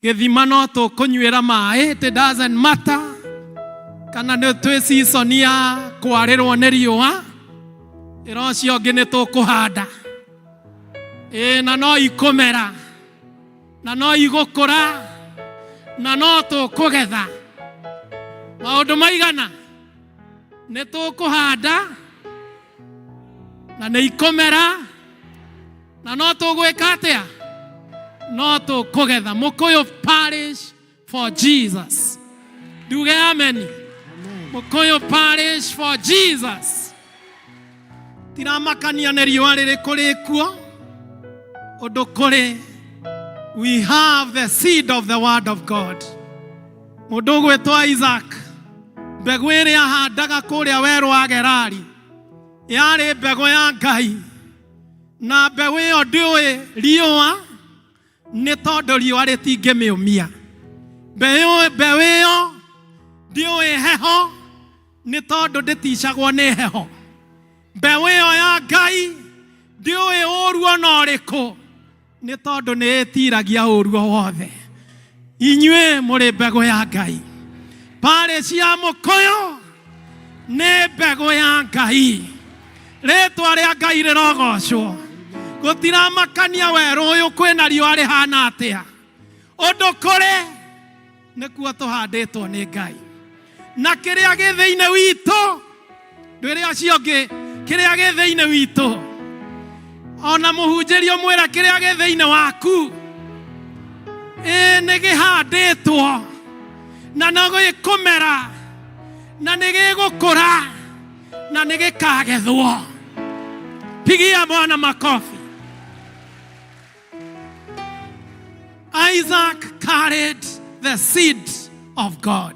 gĩthima no tũkũnyuĩra maĩ, it doesn't matter kana nĩ twĩ season ya kwarĩrwo nĩ riũa, ĩra ũcio ũngĩ nĩ tũkũhanda. Ĩĩ, na no ikũmera na no igũkũra na no tũkũgetha. Maũndũ maigana nĩ tũkũhanda na nĩ ikũmera na no tũgwĩka atĩa? No tũkũgetha. Mũkũyũ Parish for Jesus. Nduge amen. Mũkũyũ Parish for Jesus. Tiramakania nĩ riũa rĩrĩkũ rĩkuo, ũndũ kũrĩ we have the seed of the word of God. Mũndũ ũgwĩtwo Isaac, mbegũ ĩrĩa ahandaga kũrĩa werũ wa Gerari yarĩ mbegũ ya Ngai, na mbeũ ĩyo ndĩũĩ riũa nĩ tondũ riũa rĩtingĩmĩũmia. Mbeũ ĩyo ndĩũĩ heho nĩ tondũ ndĩticagwo nĩ heho. Mbeũ ĩyo ya Ngai ndĩũĩ ũru ona ũrĩkũ nĩ tondũ nĩ ĩtiragia ũru o wothe. Inyuĩ mũrĩ mbegũ ya Ngai. Parĩ cia Mũkũyũ nĩ mbegũ ya Ngai. Rĩtwa rĩa Ngai rĩrogocwo. Gũtiramakania werũ ũyũ kwĩna riũa rĩhana atĩa, ũndũ kũrĩ nĩkuo tũhandĩtwo nĩ Ngai. Na kĩrĩa gĩ thĩinĩ witũ, ndwĩre ũcio ũngĩ, kĩrĩa gĩ thĩinĩ witũ, ona mũhunjĩrio mwĩra kĩrĩa gĩ thĩinĩ waku, ĩĩ nĩ gĩhandĩtwo na no gĩkũmera na nĩ gĩgũkũra na nĩ gĩkagethwo. Pigia Bwana makofi. Isaac carried the seed of God.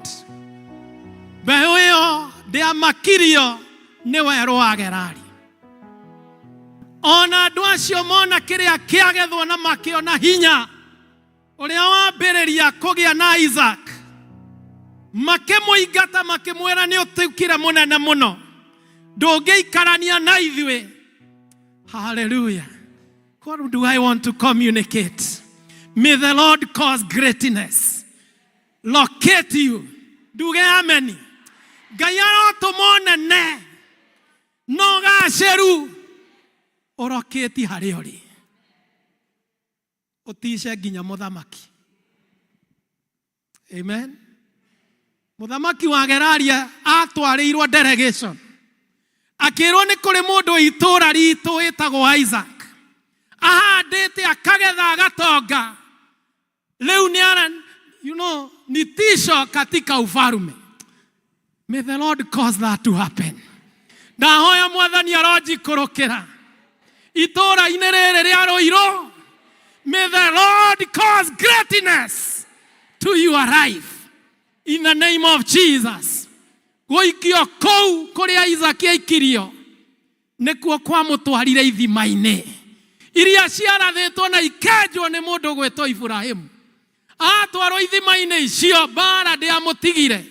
Mbeũ ĩyo ndĩamakirio nĩ werũ wa Gerari. Ona andũ acio mona kĩrĩa kĩagethwo na makĩona hinya ũrĩa wambĩrĩria kũgĩa na Isaac, makĩmũingata makĩmwĩra nĩ ũtuĩkire mũnene mũno, ndũngĩikarania na ithuĩ. Hallelujah. What do I want to communicate? May the Lord cause greatness locate you. Nduge amen. Ngai arotũma ũnene na ũgacĩru ũrokĩti harĩa ũrĩ, ũtice nginya mũthamaki. Amen. Mũthamaki wa Geraria atwarĩirwo delegation, akĩrwo nĩ kũrĩ mũndũ itũũra ritũ wĩtagwo Isaac, ahandĩte akagetha agatonga, rĩu nĩ ara, ni tisho katika ufalume. May the Lord cause that to happen. Ndahoya Mwathani aronjikũrũkĩra itũũra-inĩ rĩrĩ rĩa Rũirũ. May the Lord cause greatness to your life in the name of Jesus. Gũikio kũu kũrĩa Isaac aikirio nĩkuo kwamũtwarire ithima-inĩ iria ciarathĩtwo na ikenjwo nĩ mũndũ gwĩtwo Iburahĩmu. Atwarwo ithima-inĩ icio, mbara ndĩamũtigire.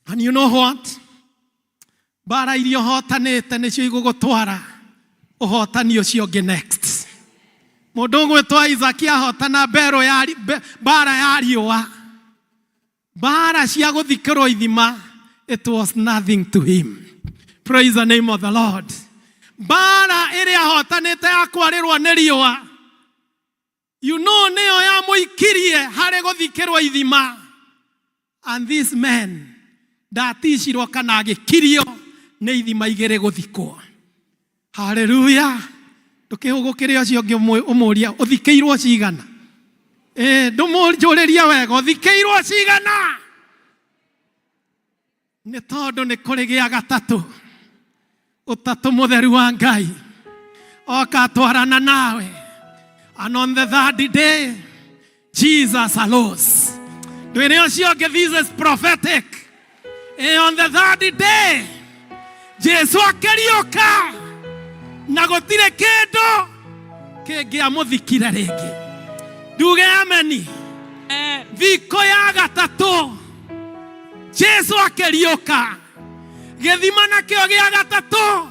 And you know what? Mbara iria ũhotanĩte nĩcio igũgũtwara ũhotani ũcio ũngĩ next. Mũndũ ũgwĩtwo Isaac ahotana mbero ya mbara ya riũa, mbara cia gũthikĩrwo ithima, it was nothing to him. Praise the name of the Lord. Mbara ĩrĩa ahotanĩte ya kwarĩrwo nĩ riũa, nĩyo yamũikirie harĩ gũthikĩrwo ithima. And this man ndaticirwo kana agĩkirio nĩ ithima igĩrĩ gũthikwo. Haleluya. Ndũkĩhũgũkĩre ũcio ũngĩ ũmũrie ũthikĩirwo cigana. Ndũmũnjũrĩrie wega, ũthikĩirwo cigana. Nĩ tondũ nĩ kũrĩ gĩa gatatũ, ũtatũ mũtheru wa Ngai oka atwarana nawe. And on the third day Jesus arose. Ndwĩre ũcio ũngĩ, this is prophetic. Ĩ on the third day Jesu akĩriũka na gũtirĩ kĩndũ kĩngĩamũthikire rĩngĩ. Nduge ameni. Thikũ ya gatatũ Jesu akĩriũka, gĩthima nakĩo gĩa gatatũ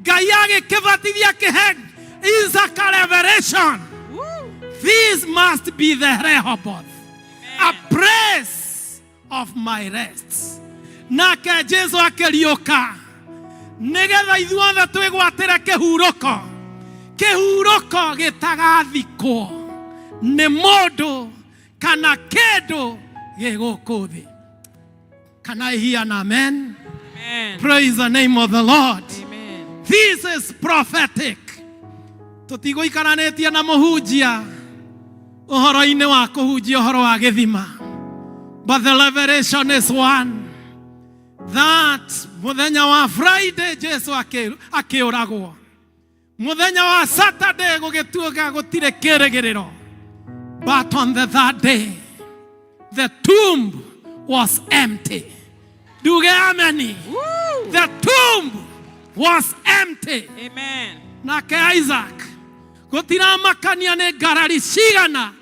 Ngai agĩkĩbatithia kĩhe Isaac a revelation. This must be the Rehoboth, a place of my rest. Nake Jesu akĩriũka nĩgetha ithuothe twĩgwatĩre kĩhurũko, kĩhurũko gĩtagathikwo nĩ mũndũ kana kĩndũ gĩ gũkũ thĩ. Can I hear an amen? Amen. Praise the name of the Lord. Amen. This is prophetic. Tũtigũikaranĩtie na mũhunjia ũhoro-inĩ wa kũhunjia ũhoro wa gĩthima. But the revelation is one that mũthenya wa Friday Jesu akĩũragwo. Mũthenya wa Saturday gũgĩtuĩka gũtirĩ kĩrĩgĩrĩro. But on the third day the tomb was empty. Nduge ameni. The tomb was empty. Amen. Nake Isaac gũtiramakania nĩ ngarari cigana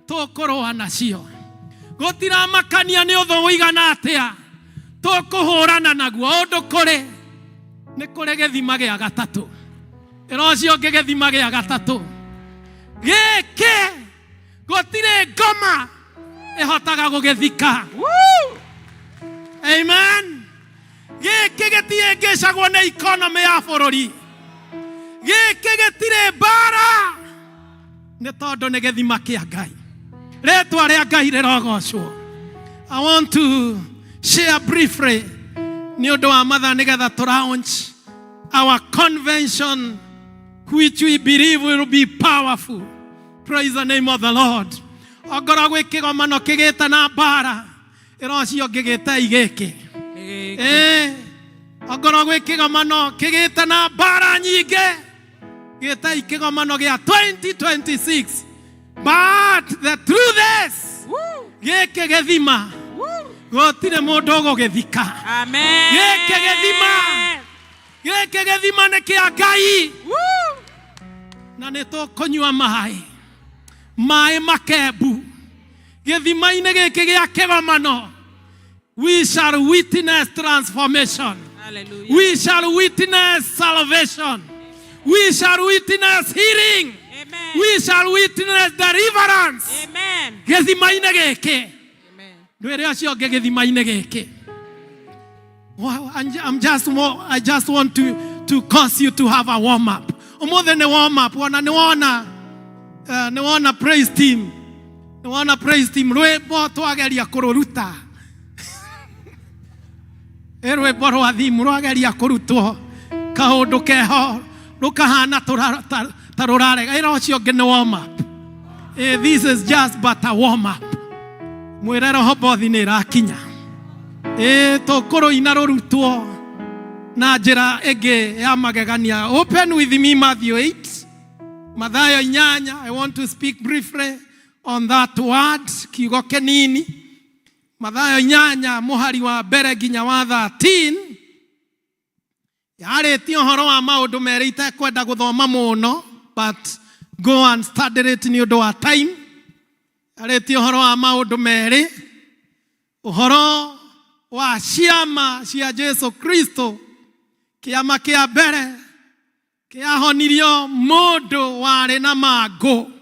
tũkũrũa nacio, gũtiramakania nĩ ũthũ ũigana atĩa tũkũhũrana naguo. Ũndũ kũrĩ nĩ kũrĩ gĩthima gĩa gatatũ, ĩra ũcio ũngĩ gĩthima gĩa gatatũ gĩkĩ gũtirĩ ngoma ĩhotaga gũgĩthika. Amen. Gĩkĩ gĩtiĩngĩcagwo nĩ economy ya bũrũri, gĩkĩ gĩtirĩ mbara, nĩ tondũ nĩ gĩthima kĩa Ngai. Rĩtwa rĩa Ngai rĩrogocwo. I want to share briefly nĩ ũndũ wa mathaa nĩgetha tũ launch our convention which we believe will be powerful. Praise the name of the Lord. Ongorwo gwĩ kĩgomano kĩgĩte na mbara, ĩra ũcio ũngĩ gĩtei gĩkĩ. Ĩĩ, ongorwo gwĩ kĩgomano kĩgĩte na mbara nyingĩ, gĩtei kĩgomano gĩa 2026. But the truth is, gĩkĩ gĩthima gũtirĩ mũndũ ũgũgĩthika. Amen. Gĩkĩ gĩthima, gĩkĩ gĩthima nĩ kĩa Ngai, na nĩ tũkũnyua maĩ, maĩ makembu gĩthima-inĩ gĩkĩ gĩa kĩgomano. We shall witness transformation. Hallelujah. We shall witness salvation. We shall witness healing. Amen. We shall witness deliverance. Amen. Gĩthima-inĩ gĩkĩ. Amen. Ndwĩre ũcio ũngĩ gĩthima-inĩ gĩkĩ. Wow, I just want to cause you to have a warm up. Ũmũthĩ nĩ warm up, wona nĩ wona, nĩ wona praise team. Nĩ wona praise team rwĩmbo twageria kũrũruta. Ĩ rwĩmbo rwa thimu rwageria kũrutwo kaũndũ keho rũkahana ta rũrarega. Ĩra ũcio ũngĩ nĩ warm up. This is just but a warm up. Mwĩre Rehobothi nĩ ĩrakinya. Ĩ tũkũrũina rũrutwo na njĩra ĩngĩ ya magegania. Open with me Matthew 8. Mathayo 8. I want to speak briefly on that word, kiugo kĩnini. Mathayo 8 mũhari wa mbere nginya wa 13. Yarĩtie ũhoro wa maũndũ merĩ itekwenda gũthoma mũno, but go and study it nĩ ũndũ wa time. Yarĩtie ũhoro wa maũndũ merĩ, ũhoro wa ciama cia Jesu Kristo. Kĩama kĩa mbere kĩahonirio mũndũ warĩ na mangũ.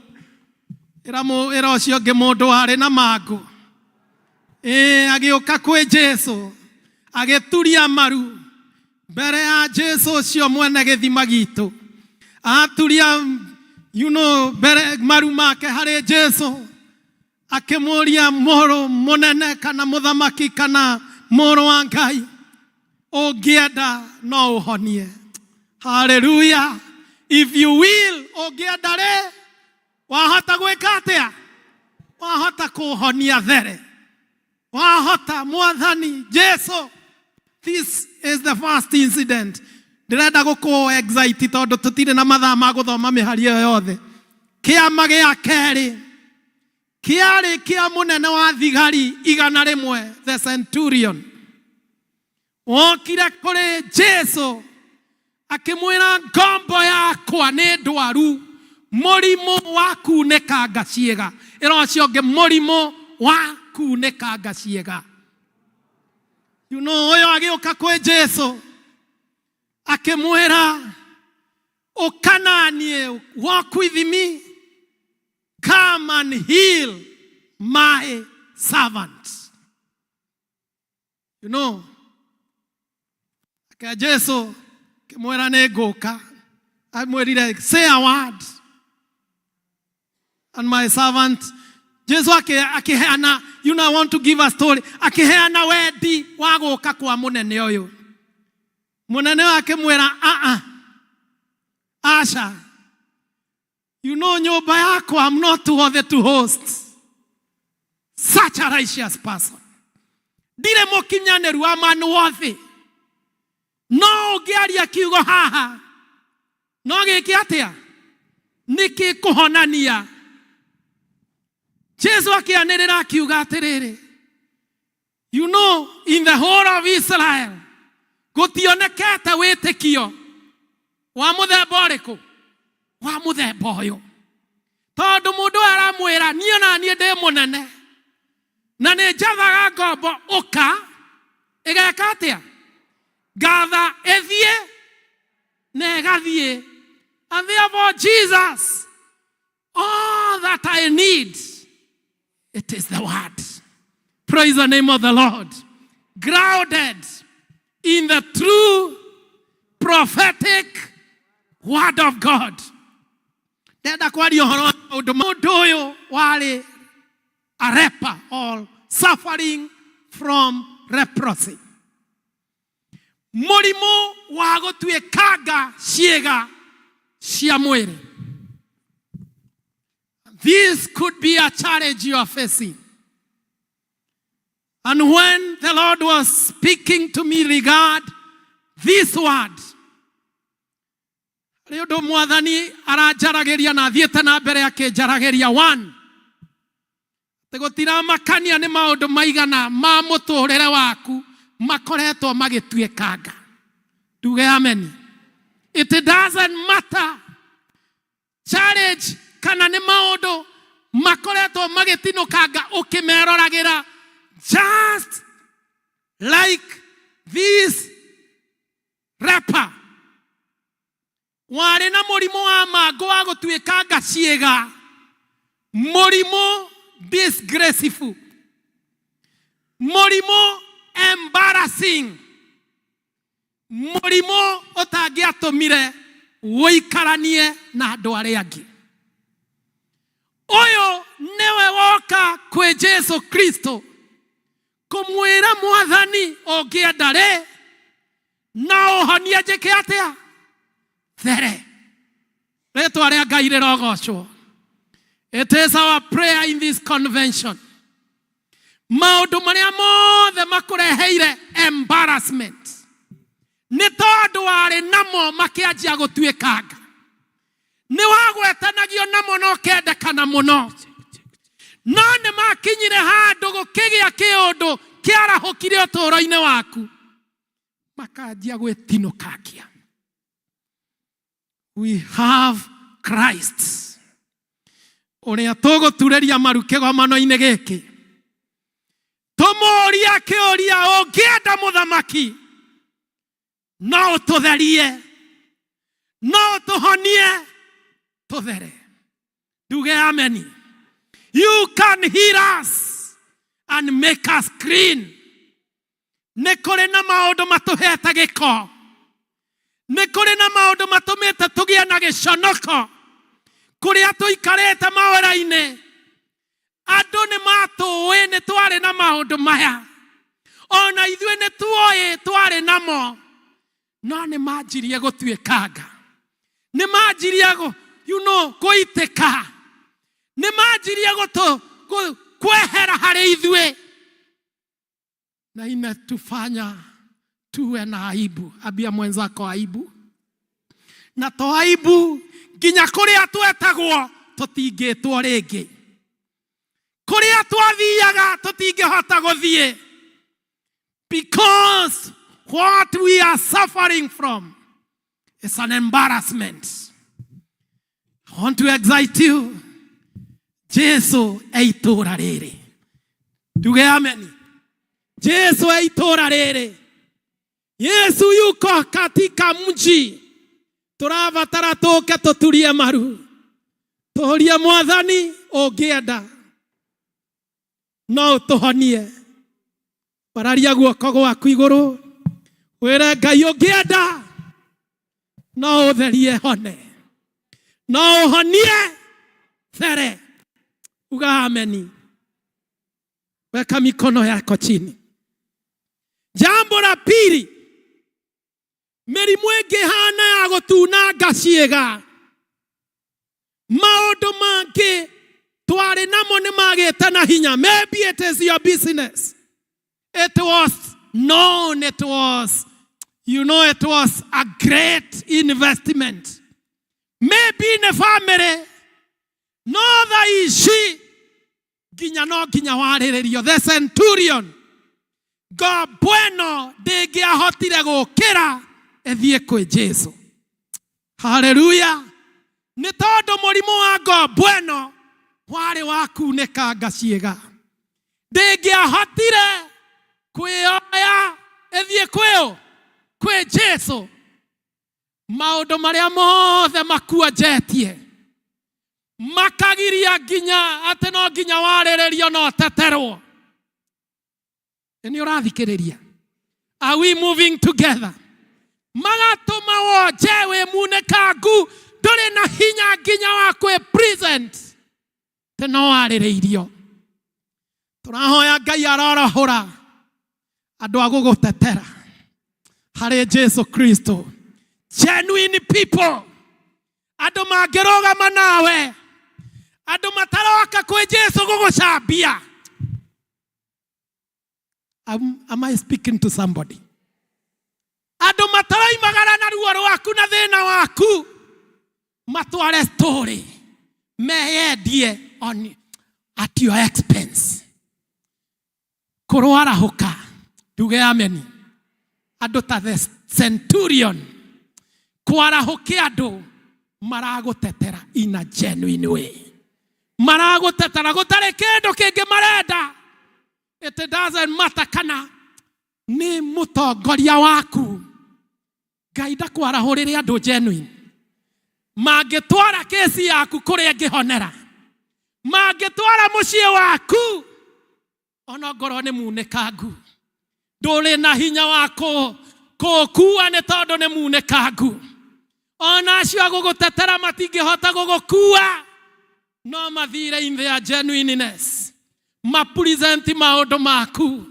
Ĩra ũcio ũngĩ mũndũ warĩ na mangũ. Ĩ, agĩũka kwĩ Jesu, agĩturia maru mbere ya Jesu ũcio mwene gĩthima gitũ. Aturia, mbere maru make harĩ Jesu, akĩmũria mũrũ mũnene kana mũthamaki kana mũrũ wa Ngai, ũngĩenda no ũhonie. Hallelujah. If you will, ũngĩenda rĩ, wahota gwĩka atĩa? Wahota kũhonia there. Wahota, Mwathani Jesu. This is the first incident. Ndĩrenda gũkũ excite tondũ tũtirĩ na mathaa ma gũthoma mĩhari ĩyo yothe. Kĩama gĩa kerĩ kĩarĩ kĩa mũnene wa thigari 100, the centurion. Wokire kũrĩ Jesu akĩmwĩra, ngombo yakwa nĩ ndwaru mũrimũ wa kunĩkanga ciĩga. Ĩra ũcio ũngĩ, mũrimũ wa kunĩkanga ciĩga. Ũyũ agĩũka kwĩ Jesu akĩmwĩra, ũka naniĩ, walk with me, come and heal my servant. Ake Jesu akĩmwĩra, nĩ ngũka. Amwĩrire, "Say a word and my servant." Jesu akĩheana, I want to give a story, akĩheana wendi wa gũka kwa mũnene ũyũ. Mũnene ũyũ akĩmwĩra, "Aa, aca, nyũmba yakwa, I'm not worthy to host such a righteous person. Ndirĩ mũkinyanĩru wa man worthy. No ũngĩaria kiugo haha, no gĩke atĩa? Nĩkĩ kũhonania?" Jesu akĩanĩrĩra akiuga atĩrĩrĩ, "In the whole of Israel gũtionekete wĩtĩkio wa mũthemba ũrĩkũ, wa mũthemba ũyũ, tondũ mũndũ ũyũ aramwĩra, niĩ na niĩ ndĩ mũnene na nĩ njathaga ngombo ũka ĩgeka atĩa? Ngatha ĩthiĩ na ĩgathiĩ. And therefore, Jesus, all that I need, it is the word." Praise the name of the Lord. Grounded in the true prophetic word of God. Ndenda kwaria ũhoro wa maũndũ. Mũndũ ũyũ warĩ a leper or suffering from leprosy, mũrimũ wa gũtuĩkanga ciĩga cia mwĩrĩ. This could be a challenge you are facing. And when the Lord was speaking to me regard this word, harĩ ũndũ Mwathani aranjaragĩria na athiĩte na mbere akĩnjaragĩria. One, atĩ gũtiramakania nĩ maũndũ maigana ma mũtũrĩre waku makoretwo magĩtuĩkanga. Nduge ameni. It doesn't matter challenge kana nĩ maũndũ makoretwo magĩtinũkanga ũkĩmeroragĩra, just like this leper warĩ na mũrimũ wa mangũ wa gũtuĩkanga ciĩga, mũrimũ disgraceful, mũrimũ embarrassing, mũrimũ ũtangĩatũmire ũikaranie na andũ arĩa angĩ. Ũyũ nĩwe woka kwĩ Jesu Kristo kũmwĩra, "Mwathani, ũngĩenda rĩ, no ũhonie njĩke atĩa? There." Rĩtwa rĩa Ngai rĩrogocwo. It is our prayer in this convention, maũndũ marĩa mothe makũreheire embarrassment nĩ tondũ warĩ namo makĩanjia gũtuĩkanga, nĩ wagwetanagio namo na ũkendekana mũno, no nĩ makinyire handũ gũkĩgĩa kĩũndũ kĩarahũkire ũtũũro-inĩ waku, makanjia gwĩtinũkangia. We have Christ ũrĩa tũgũturĩria maru kĩgomano-inĩ gĩkĩ, tũmũũria kĩũria, "Ũngĩenda, mũthamaki, no ũtũtherie, no ũtũhonie tũthere." Nduge ameni. You can heal us and make us clean. Nĩ kũrĩ na maũndũ matũhete gĩko, nĩ kũrĩ na maũndũ matũmĩte tũgĩe na gĩconoko kũrĩa tũikarĩte mawĩra-inĩ. Andũ nĩ matũĩ nĩ twarĩ na maũndũ maya, ona ithuĩ nĩ tuoĩ twarĩ namo, no nĩ manjirie gũtuĩkanga, nĩ manjirie kũitĩka, nĩ manjirie gũtũ kwehera harĩ ithuĩ na inatufanya tuwe na aibu. Ambia mwenzako, aibu. Na to aibu, nginya kũrĩa twetagwo tũtingĩtwo rĩngĩ, kũrĩa twathiaga tũtingĩhota gũthiĩ because What we are suffering from is an embarrassment. I want to excite you. Jesu e itũũra rĩrĩ. Tuge amen. Jesu e itũũra rĩrĩ. Yesu yuko katika mji. Tũrabatara tũke tũturie maru. Tũrie Mwathani ũngĩenda no ũtũhonie. Pararia guoko gwaku igũrũ wĩre Ngai ũngĩenda no ũtherie hone, no ũhonie there. Uga ameni. Weka mikono yako chini. Jambo la pili, mĩrimũ ĩngĩ hana ya gũtunanga ciĩga, maũndũ mangĩ twarĩ namo nĩ magĩte na hinya. Maybe it is your business. It was known, it was, it was a great investment. Maybe in a family, no thaa ici nginya no nginya warĩrĩrio. The centurion ngombo ĩno ndĩngĩahotire gũkĩra ĩthiĩ kwĩ Jesu. Haleluya! Nĩ tondũ mũrimũ wa ngombo ĩno warĩ wa kunĩkanga ciĩga, ndĩngĩahotire kwĩoya ĩthiĩ kwĩũ kwĩ Jesu. Maũndũ marĩa mothe makuonjetie makagiria nginya atĩ no nginya warĩrĩrio no ũteterwo. Nĩ ũrathikĩrĩria? Are we moving together? Magatũma wonje wĩ munĩkangu, ndũrĩ na hinya nginya wa kwĩ present tĩ no warĩrĩirio. Tũrahoya Ngai arorahũra andũ a gũgũtetera harĩ Jesu Kristo, genuine people, andũ mangĩrũgama nawe, andũ mataroka kwĩ Jesu gũgũcambia. Am I speaking to somebody? Andũ mataroimagara na ruo rwaku na thĩna waku matware story meyendie on at your expense. Kũrwarahũka, nduge ameni. Andũ ta the centurion kwarahũke, andũ maragũtetera in a genuine way, maragũtetera gũtarĩ kĩndũ kĩngĩ marenda. It doesn't matter kana nĩ mũtongoria waku. Ngai ndakwarahũrĩre andũ genuine mangĩtwara kesi yaku kũrĩa ĩngĩhonera, mangĩtwara mũciĩ waku ona ngorwo nĩ munĩkangu, ndũrĩ na hinya wa kũũkua nĩ tondũ nĩ munĩkangu. Ona acio agũgũtetera matingĩhota gũgũkua, no mathire in their genuineness mapresent maũndũ maku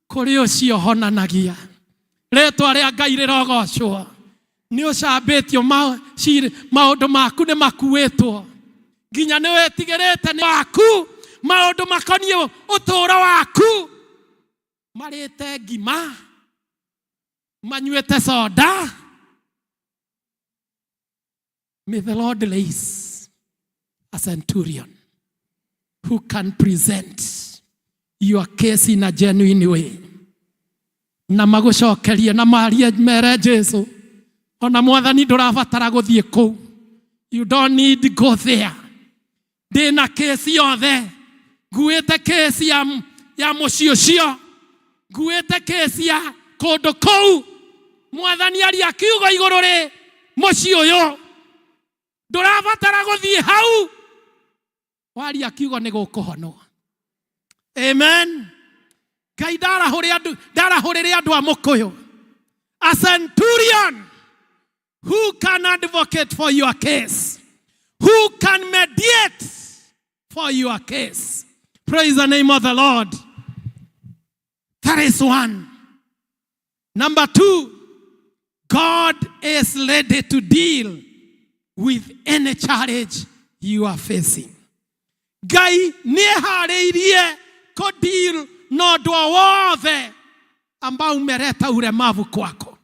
kũrĩ ũcio honanagia. Rĩtwa rĩa Ngai rĩrogocwo. Nĩ ũcambĩtio, maũndũ maku nĩ makuĩtwo nginya nĩ wĩtigĩrĩte nĩ waku, maũndũ makoniĩ ũtũũro waku marĩte ngima, manyuĩte soda. May the Lord raise a centurion who can present your case in a genuine way na magũcokerie na marie mere Jesu, ona Mwathani ndũrabatara gũthiĩ kũu. You don't need go there. Ndĩna kesi yothe, nguĩte kesi ya mũciĩ ũcio, nguĩte kesi ya kũndũ kũu. Mwathani, aria kiugo igũrũ rĩ mũciĩ ũyũ, ndũrabatara gũthiĩ hau. Waria kiugo nĩ gũkũhonwo. Amen. Ngai ndarahũrĩre andũ a mũkũyũ, a centurion who can advocate for your case, who can mediate for your case. Praise the name of the Lord. That is one. Number two, God is ready to deal with any challenge you are facing. Ngai nĩ eharĩirie kũdeal na ũndũ o wothe ambao umeleta ulemavu kwako.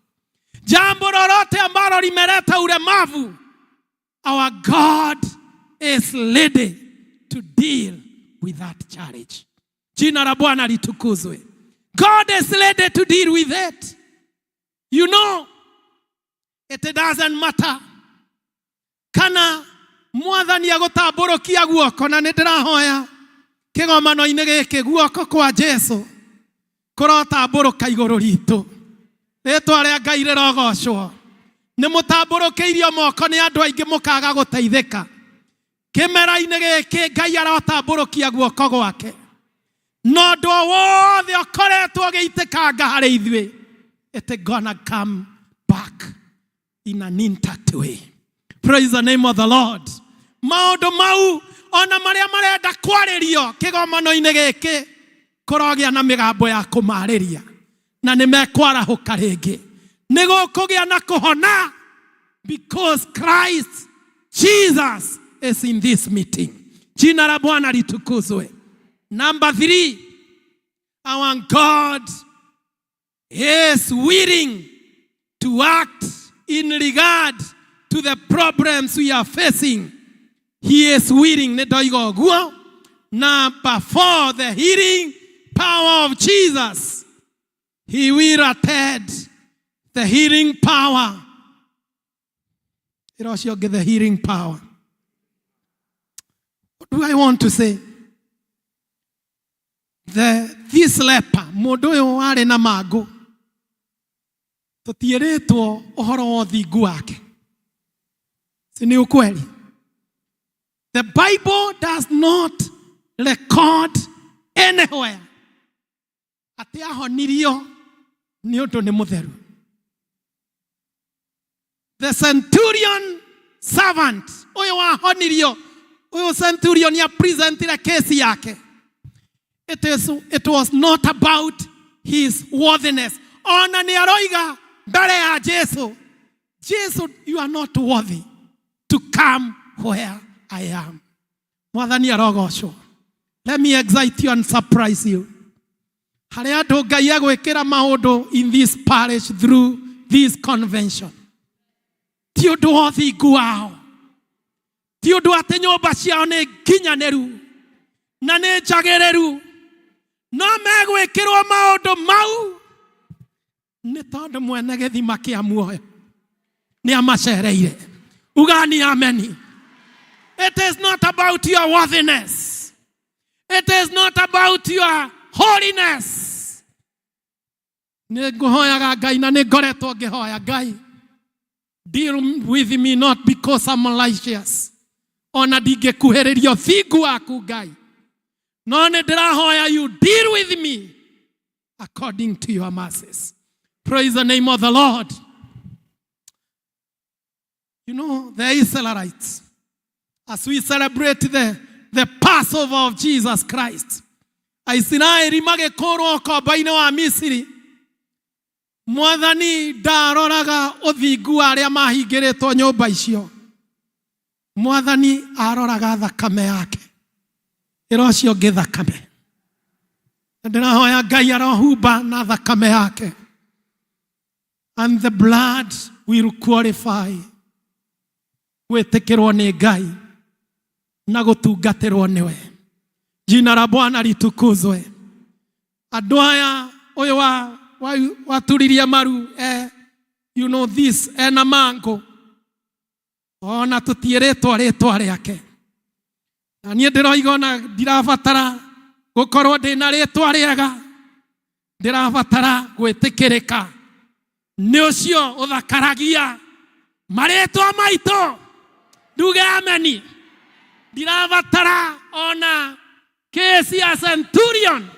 Jambo lolote ambalo limeleta ulemavu, our God is ready to deal with that challenge. Jina la Bwana litukuzwe. God is ready to deal with it. You know, it doesn't matter kana mwathani agũtambũrũkia guoko, na nĩ ndĩrahoya kĩgomano-inĩ gĩkĩ guoko kwa Jesu kũrotambũrũka igũrũ ritũ. Rĩtwa rĩa Ngai rĩrogocwo. Nĩ mũtambũrũkĩirio moko nĩ andũ aingĩ mũkaga gũteithĩka. Kĩmera-inĩ gĩkĩ Ngai arotambũrũkia guoko gwake, na ũndũ o wothe ũkoretwo ũgĩitĩkanga harĩ ithuĩ, it gonna come back in an intact way. Praise the name of the Lord. Maũndũ mau ona marĩa marenda kwarĩrio kĩgomano-inĩ gĩkĩ, kũrogĩa na mĩgambo ya kũmarĩria na nĩ mekwarahũka rĩngĩ, nĩ gũkũgĩa na kũhona, because Christ Jesus is in this meeting. Jina la Bwana litukuzwe. Number 3, our God is willing to act in regard to the problems we are facing. He is willing. Nĩ ndoiga ũguo. Number 4, the healing power of Jesus. He will attend the healing power. Ĩra ũcio ũngĩ, the healing power. What do I want to say? This leper, mũndũ ũyũ warĩ na mangũ, tũtiĩrĩtwo ũhoro wa ũthingu wake. Si ni ukweli? The Bible does not record anywhere atĩ ahonirio nĩ ũndũ nĩ mũtheru. The centurion servant ũyũ wahonirio, ũyũ centurion ya presentire kesi yake. It was not about his worthiness. Ona nĩ aroiga mbere ya Jesu, "Jesu, you are not worthy to come where I am." Mwathani arogocwo. Let me excite you and surprise you. Harĩ andũ Ngai agwĩkĩra maũndũ in this parish through this convention. Ti ũndũ wa ũthingu wao, ti ũndũ atĩ nyũmba ciao nĩ nginyanĩru na nĩ njagĩrĩru, no megwĩkĩrwo maũndũ mau nĩ tondũ mwene gĩthima kĩa muoyo nĩ amacereire. Ugani ameni. It is not about your worthiness. It is not about your holiness. Nĩ ngũhoyaga Ngai na nĩ ngoretwo ngĩhoya Ngai, deal with me not because I'm righteous, ona ndingĩkuhĩrĩria ũthingu waku Ngai, no nĩ ndĩrahoya you deal with me according to your mercies. Praise the name of the Lord. You know, the Israelites, as we celebrate the Passover of Jesus Christ, Aisiraeli magĩkũrwo ũkombo-inĩ wa Misiri, Mwathani ndaroraga ũthingu wa arĩa mahingĩrĩtwo nyũmba icio. Mwathani aroraga thakame yake. Ĩra ũcio ũngĩ, thakame. Na ndĩrahoya Ngai arohumba na thakame yake, and the blood will qualify gwĩtĩkĩrwo nĩ Ngai na gũtungatĩrwo nĩwe. Jina la Bwana litukuzwe. Andũ aya, ũyũ wa waturirie maru, you know this, ena mangũ, ona tũtiĩrĩtwo rĩtwa rĩake, na niĩ ndĩroiga ona ndirabatara gũkorwo ndĩna rĩtwa rĩega, ndĩrabatara gwĩtĩkĩrĩka nĩ ũcio ũthakaragia marĩtwa maitũ. Nduge ameni. Ndirabatara ona kesi ya centurion.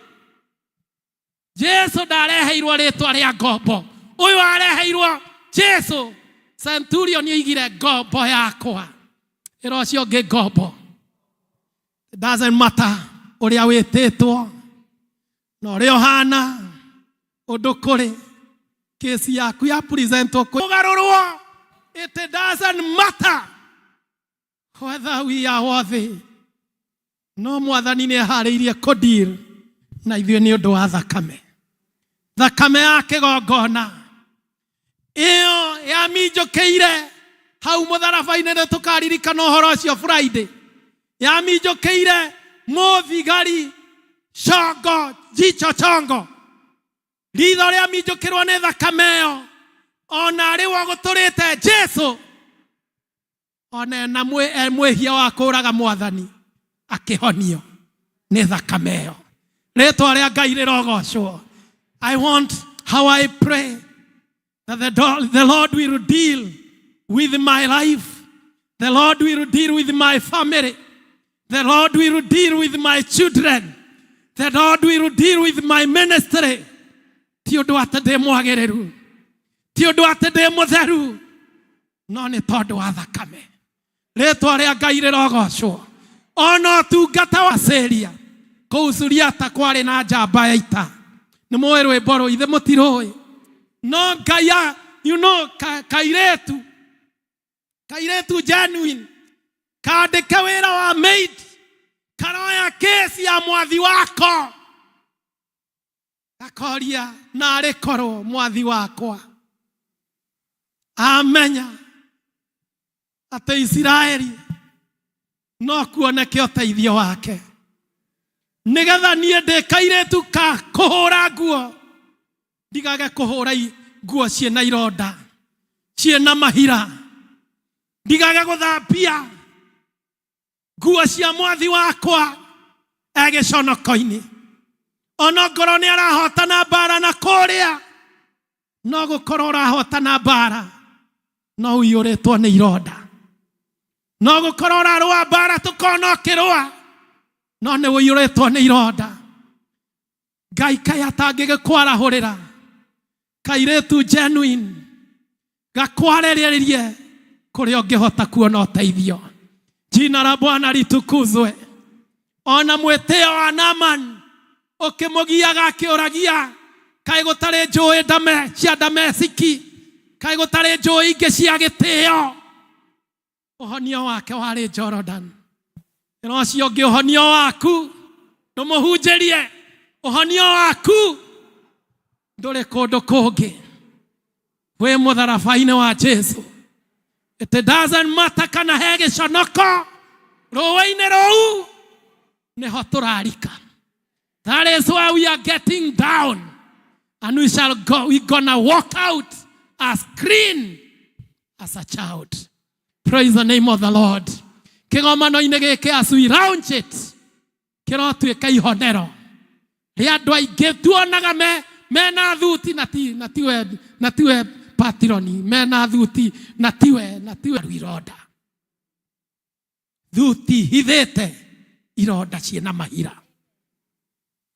Jesu ndareheirwo rĩtwa rĩa ngombo, ũyũ areheirwo Jesu. Centurion oigire, "Ngombo yakwa." Ĩra ũcio ũngĩ, ngombo. It doesn't matter ũrĩa wĩtĩtwo na ũrĩa ũhana, ũndũ kũrĩ kesi yaku ya presentwo kũgarũrwo. It doesn't matter whether we are worthy, no Mwathani nĩ eharĩirie kũdeal na ithuĩ nĩ ũndũ wa thakame, thakame ya kĩgongona ĩyo yaminjũkĩire hau mũtharaba-inĩ. Nĩ tũkaririkana ũhoro ũcio Friday. Yaminjũkĩire mũthigari congo, jicho chongo, ritho rĩaminjũkĩrwo nĩ thakame ĩyo. Ona arĩ we ũgũtũrĩte Jesu ona ena e mwĩhia wa kũraga mwathani akĩhonio nĩ thakame ĩyo. Rĩtwa rĩa Ngai rĩrogocwo. I want how I pray that the Lord will deal with my life. The Lord will deal with my family. The Lord will deal with my children. The Lord will deal with my ministry. Ti ũndũ atĩ ndĩ mwagĩrĩru, ti ũndũ atĩ ndĩ mũtheru, no nĩ tondũ wa thakame. Rĩtwa rĩa Ngai rĩrogocwo. Ona ũtungata wa Syria kũu Suriata kwarĩ na njamba ya ita. Nĩ mũĩ rwĩmbo rũu, ithe mũtirũĩ. No Ngai you know, kairĩtu, kairĩtu genuine, kandĩke wĩra wa maid, karoya kesi ya mwathi wako, gakoria narĩ korwo mwathi wakwa amenya atĩ Isiraeli no kuoneke ũteithio wake, nĩgetha niĩ ndĩ kairĩtu ka kũhũra nguo ndigage kũhũra nguo ciĩna ironda ciĩna mahira, ndigage gũthambia nguo cia mwathi wakwa e gĩconoko-inĩ. Ona ngorwo nĩ arahotana mbara na kũrĩa, no gũkorwo ũrahotana mbara no ũiyũrĩtwo nĩ ironda, no gũkorwo ũrarũa mbara tũkona ũkĩrũa no nĩ ũiyũrĩtwo nĩ ironda. Ngai kaĩ atangĩgĩkwarahũrĩra kairĩtu genuine gakwarĩrĩrie kũrĩa ũngĩhota kuona ũteithio. Jina la Bwana litukuzwe. Ona mwĩtĩo wa Naaman ũkĩmũgiaga akĩũragia kaĩ gũtarĩ njũĩ ndame cia Damesiki, kaĩ gũtarĩ njũĩ ingĩ cia gĩtĩo. Ũhonio wake warĩ Jordan. Ĩra ũcio ũngĩ ũhonio waku ndũmũhunjĩrie, ũhonio waku ndũrĩ kũndũ kũngĩ, wĩ mũtharaba-inĩ wa Jesu. It doesn't matter kana he gĩconoko rũĩ-inĩ rũu nĩho tũrarika. That is why we are getting down, and we shall go, we gonna walk out as clean as a child. Praise the name of the Lord. Kĩgomano-inĩ gĩkĩ, as we launch it, kĩrotuĩka ihonero rĩa andũ aingĩ tuonaga mena thuti na ti na tiwe na tiwe patironi, mena thuti na tiwe ironda, thuti hithĩte ironda ciĩna mahira.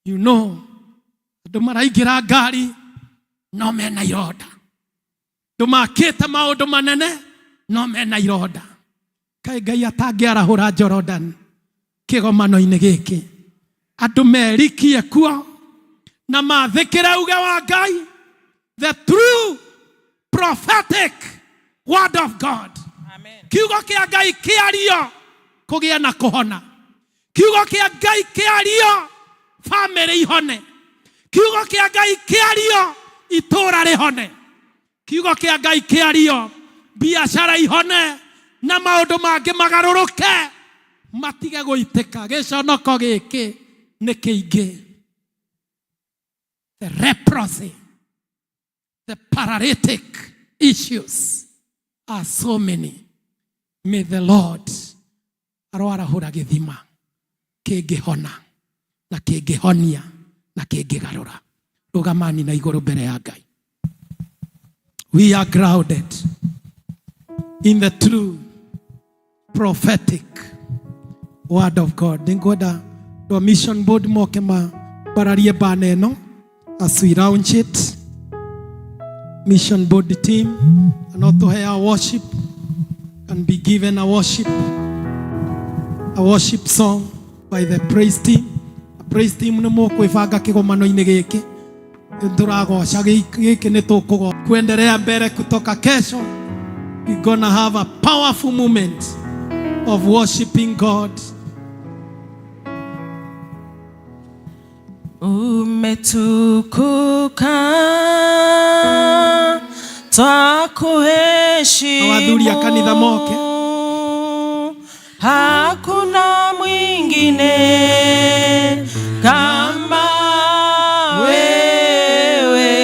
You know, andũ maraingĩra ngari no mena ironda, andũ makĩte maũndũ manene no mena ironda. Kaĩ Ngai atangĩarahũra Jordan kĩgomano-inĩ gĩkĩ, andũ merikie kuo na mathĩkĩre uge wa Ngai, the true prophetic word of God. Amen. Kiugo kĩa Ngai kĩario kũgĩe na kũhona, kiugo kĩa Ngai kĩario famĩlĩ ihone, kiugo kĩa Ngai kĩario itũũra rĩhone, kiugo kĩa Ngai kĩario biacara ihone na maũndũ mangĩ magarũrũke matige gũitĩka. Gĩconoko gĩkĩ nĩ kĩingĩ. The leprosy, the paralytic issues are so many. May the Lord aroarahũra gĩthima kĩngĩhona na kĩngĩhonia na kĩngĩgarũra. Rũgamani na igũrũ mbere ya Ngai. We are grounded in the true prophetic word of God. Nĩngwenda andũ a mission board moke mambararie bana ĩno as we launch it. Mission board team, no tũhe a worship, can be given a worship song by the praise team. A praise team nĩ mũkwĩbanga kĩgomano-inĩ gĩkĩ tũragoca gĩkĩ nĩ tũkũgo kuendelea mbere. Kutoka kesho we gonna have a powerful moment of worshiping God. Umetukuka, twakuheshimu. Na wathuri a kanitha moke. Hakuna mwingine kama wewe.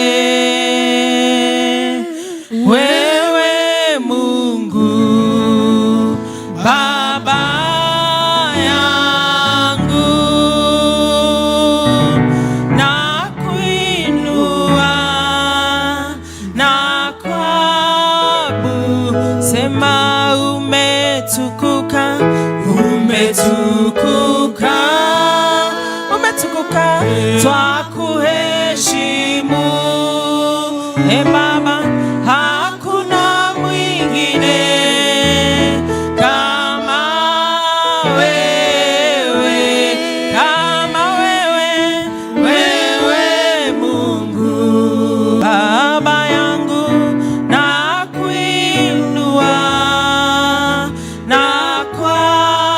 Umetukuka, umetukuka, twakuheshimu. E Baba, hakuna mwingine kama wewe, kama wewe, wewe Mungu. Baba yangu nakuinua nakuabudu.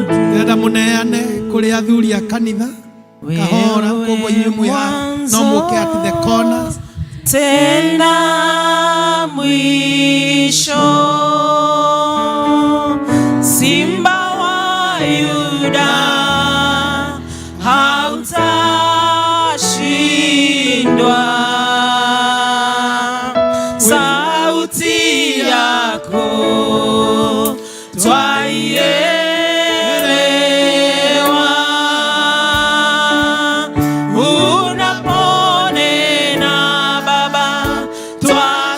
Ndĩrenda mũneane kũrĩ athuri a kanitha kahora koguo inyuĩ mwĩ haha no mũke at the corners. Tena mwisho, Simba wa Yuda, hautashindwa. Sauti yako twaielewa, unaponena Baba twasiki.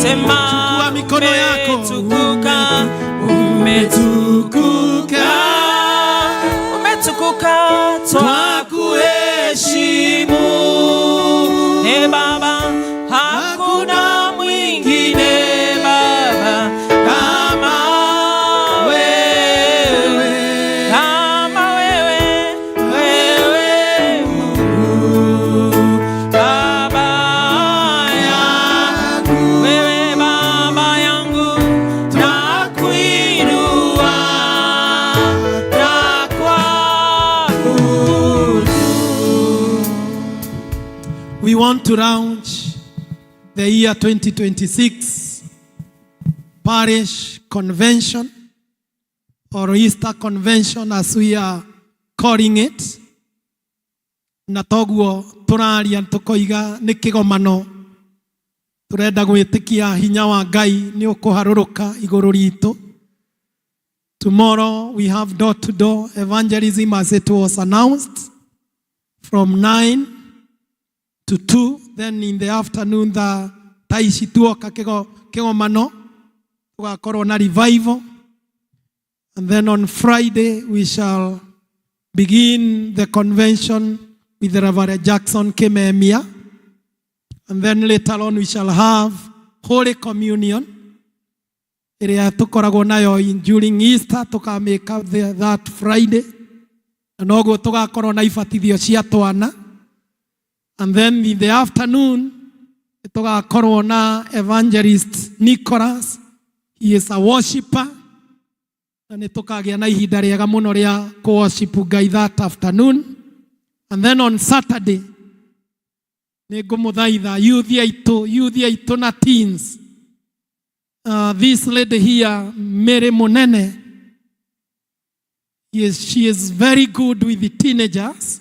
Sema. Chukua mikono yako. Umetukuka, umetukuka, umetukuka, twakuheshimu. E Baba, hakuna mwingine Baba kama wewe, kama wewe, wewe Mungu. Baba yangu, wewe Baba yangu, nakuinua, nakuabudu. We want to launch the year 2026 Parish Convention or Easter Convention, as we are calling it. Na toguo tũraria tũkoiga nĩ kĩgomano tũrenda gwĩtĩkia hinya wa Ngai nĩ ũkũharũrũka igũrũ ritũ. Tomorrow we have door to door evangelism, as it was announced, from 9 to 2. Then in the afternoon, the thaa ici tuoka kĩgomano tũgakorwo na revival, and then on Friday we shall begin the convention with Reverend Jackson Kimemia, and then later on we shall have Holy Communion ĩrĩa tũkoragwo nayo during Easter, tũkamĩka that Friday, na noguo tũgakorwo na ibatithio cia twana. And then in the afternoon tũgakorwo na Evangelist Nicholas. He is a worshipper, na nĩ tũkagĩa na ihinda rĩega mũno rĩa kũ-worship Ngai that afternoon. And then on Saturday nĩ ngũmũthaitha youth aitũ na teens, this lady here, Mary Munene, she is very good with the teenagers.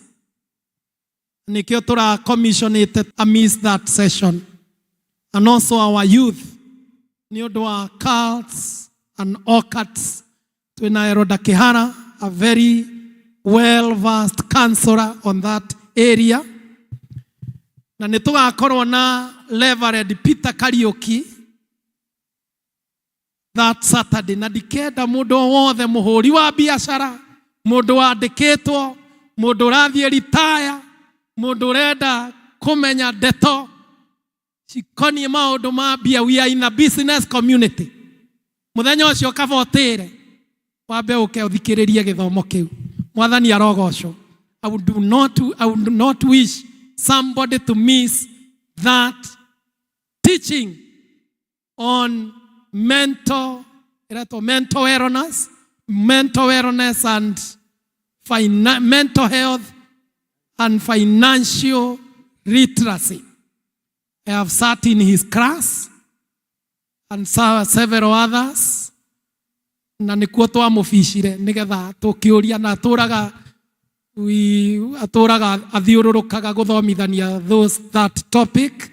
Nikio tura commissionate amidst that session. And also our youth, nĩ ũndũ wa cults and occults, twĩna Eroda Kihara, a very well-versed counselor on that area. Na nĩ tũgakorwo na Reverend Peter Kariuki that Saturday, na ndikenda mũndũ o wothe, mũhũri wa biacara, mũndũ wandĩkĩtwo, mũndũ ũrathiĩ ritaya, mũndũ ũrenda kũmenya ndeto cikoniĩ maũndũ ma mbia. We are in a business community. Mũthenya ũcio kaba ũtĩre wambe ũke ũthikĩrĩrie gĩthomo kĩu. Mwathani arogocwo. I would not wish somebody to miss that teaching on mental, ĩretwo mental wellness and mental health and financial literacy. I have sat in his class and several others, na nĩkuo twamũbicire nĩgetha tũkĩũria, na atũraga atũraga athiũrũrũkaga gũthomithania those that topic.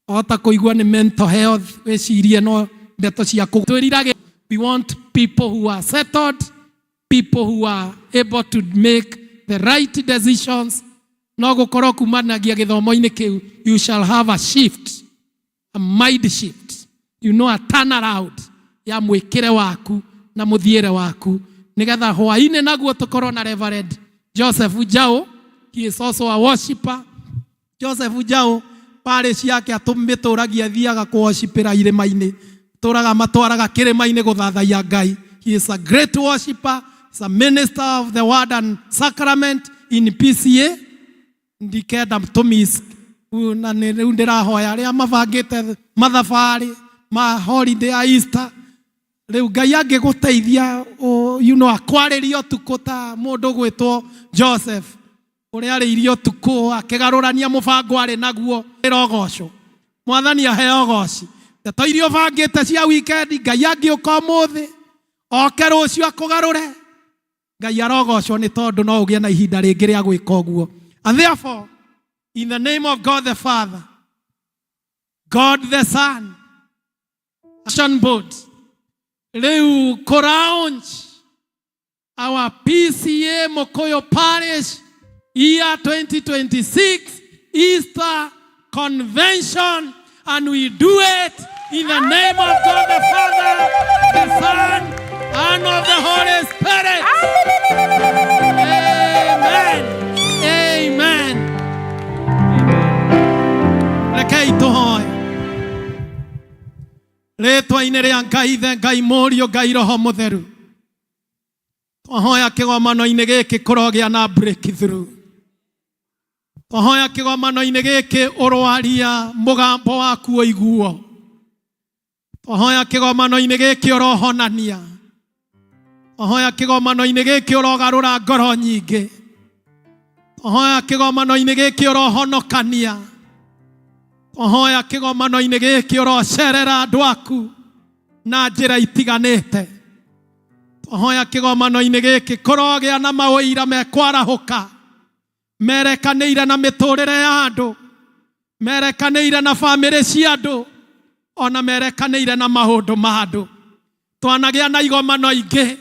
Wahota kũigua nĩ mental health, wĩcirie no ndeto cia twĩrirage. We want people who are settled, people who are able to make the right decisions. No gũkorwo kumanagia gĩthomo-inĩ kĩu, you shall have a shift, a mind shift, a turnaround. Ya mwĩkĩre waku na mũthiĩre waku nĩgetha hwaĩ-inĩ naguo tũkorwo na Reverend Joseph Njau. He is also a worshipper. Joseph Njau parish yake atũmĩtũragia, athiaga kũworshipĩra irĩma-inĩ, tũraga matwaraga kĩrĩma-inĩ gũthathaiya Ngai. He is a great worshipper. He is a minister of the word and sacrament in PCEA. Ndikenda tũmiss na nĩ rĩu ndĩrahoya arĩa mabangĩte mathabarĩ ma holiday ya Easter. Rĩu Ngai angĩgũteithia akwarĩria ũtukũ ta mũndũ gwĩtwo Joseph ũrĩa arĩirie ũtukũ akĩgarũrania mũbango arĩ naguo, ĩrogocwo Mwathani, aheo goci. Ndeto iria ũbangĩte cia weekend, Ngai angĩũka ũmũthĩ oke rũciũ akũgarũre, Ngai arogocwo nĩ tondũ no ũgĩe na ihinda rĩngĩ rĩa gwĩka ũguo. And therefore, in the name of God the Father, God the Son, Action Board rĩu kũlaunch our PCEA Mukuyu Parish year 2026 Easter Convention, and we do it in the name of God the Father, the Son, and of the Holy Spirit. Amen. Amen. Rekei tũhoe rĩtwa-inĩ rĩa Ngai Ithe, Ngai Mũriũ, Ngai Roho Mũtheru. Twahoya kĩgomano-inĩ gĩkĩ kũrogĩa na breakthrough. Twahoya kĩgomano-inĩ gĩkĩ ũroaria mũgambo waku ũiguo. Twahoya kĩgomano-inĩ gĩkĩ ũrohonania. Twahoya kĩgomano-inĩ gĩkĩ ũrogarũra ngoro nyingĩ. Twahoya kĩgomano-inĩ gĩkĩ ũrohonokania. Twahoya kĩgomano-inĩ gĩkĩ ũrocerera andũ aku na njĩra itiganĩte. Twahoya kĩgomano-inĩ gĩkĩ kũrogĩa na mawĩira mekwarahũka merekanĩire na mĩtũrĩre ya andũ, merekanĩire na bamĩrĩ cia andũ, ona merekanĩire na maũndũ ma andũ. Twanagĩa na igomano ingĩ,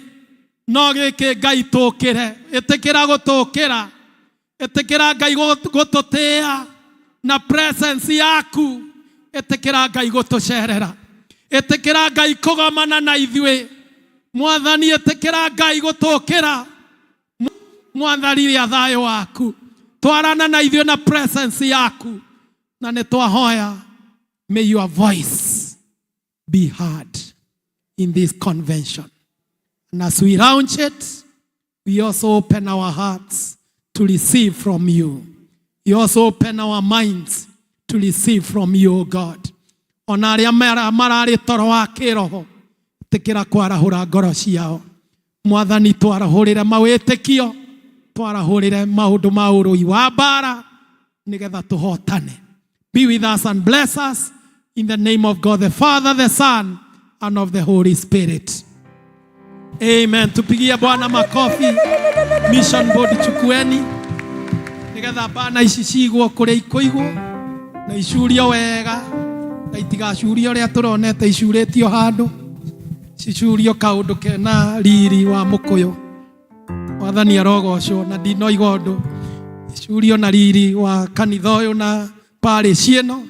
no gĩkĩ Ngai tũkĩre, ĩtĩkĩra gũtũkĩra, ĩtĩkĩra Ngai gũtũtĩĩa na presence yaku, ĩtĩkĩra Ngai gũtũcerera, ĩtĩkĩra Ngai kũgomana na ithuĩ. Mwathani, ĩtĩkĩra Ngai gũtũkĩra. Mwathani, rĩa thayũ waku twarana na ithuĩ na presence yaku, na nĩ twahoya, may your voice be heard in this convention. And as we launch it, we also open our hearts to receive from you. We also open our minds to receive from you, O God. Ona arĩa mararĩ toro wa kĩroho, ĩtĩkĩra kwarahũra ngoro ciao. Mwathani, twarahũrĩre mawĩtĩkio, twarahũrĩre maũndũ ma ũrũi wa mbara nĩgetha tũhotane. Be with us and bless us in the name of God the Father, the Son, and of the Holy Spirit. Amen. Tupigie Bwana makofi. Mission Board, chukueni nigetha bana ici cigwo kũrĩa ikũigwo na icurio wega na itigacurio ũrĩa tũronete icurĩtio handũ, cicurio kaũndũ kena riri wa mũkũyũ. Mwathani arogocwo. Na ndinoiga ũndũ, icurio na riri wa kanitha ũyũ na parish ĩno.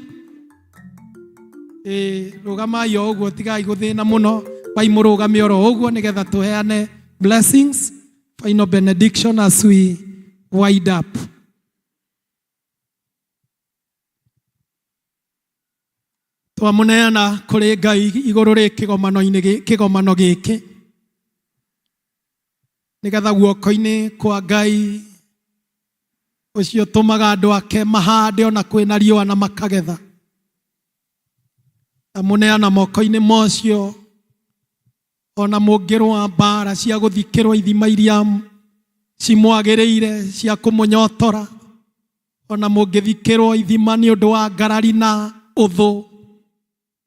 Ĩĩ, rũgamai o ũguo, tigai gũthĩna mũno, bai mũrũgame oro ũguo nĩgetha tũheane blessings, final benediction as we wind up. Twamũneana kũrĩ Ngai igũrũ rĩ kĩgomano-inĩ kĩgomano gĩkĩ nĩgetha guoko-inĩ kwa Ngai ũcio ũtũmaga andũ ake mahande ona kwĩna riũa na makagetha, amũneana moko-inĩ mocio. Ona mũngĩrũa mbara cia gũthikĩrwo ithima iria cimwagĩrĩire cia kũmũnyotora, ona mũngĩthikĩrwo ithima nĩ ũndũ wa ngarari na ũthũ.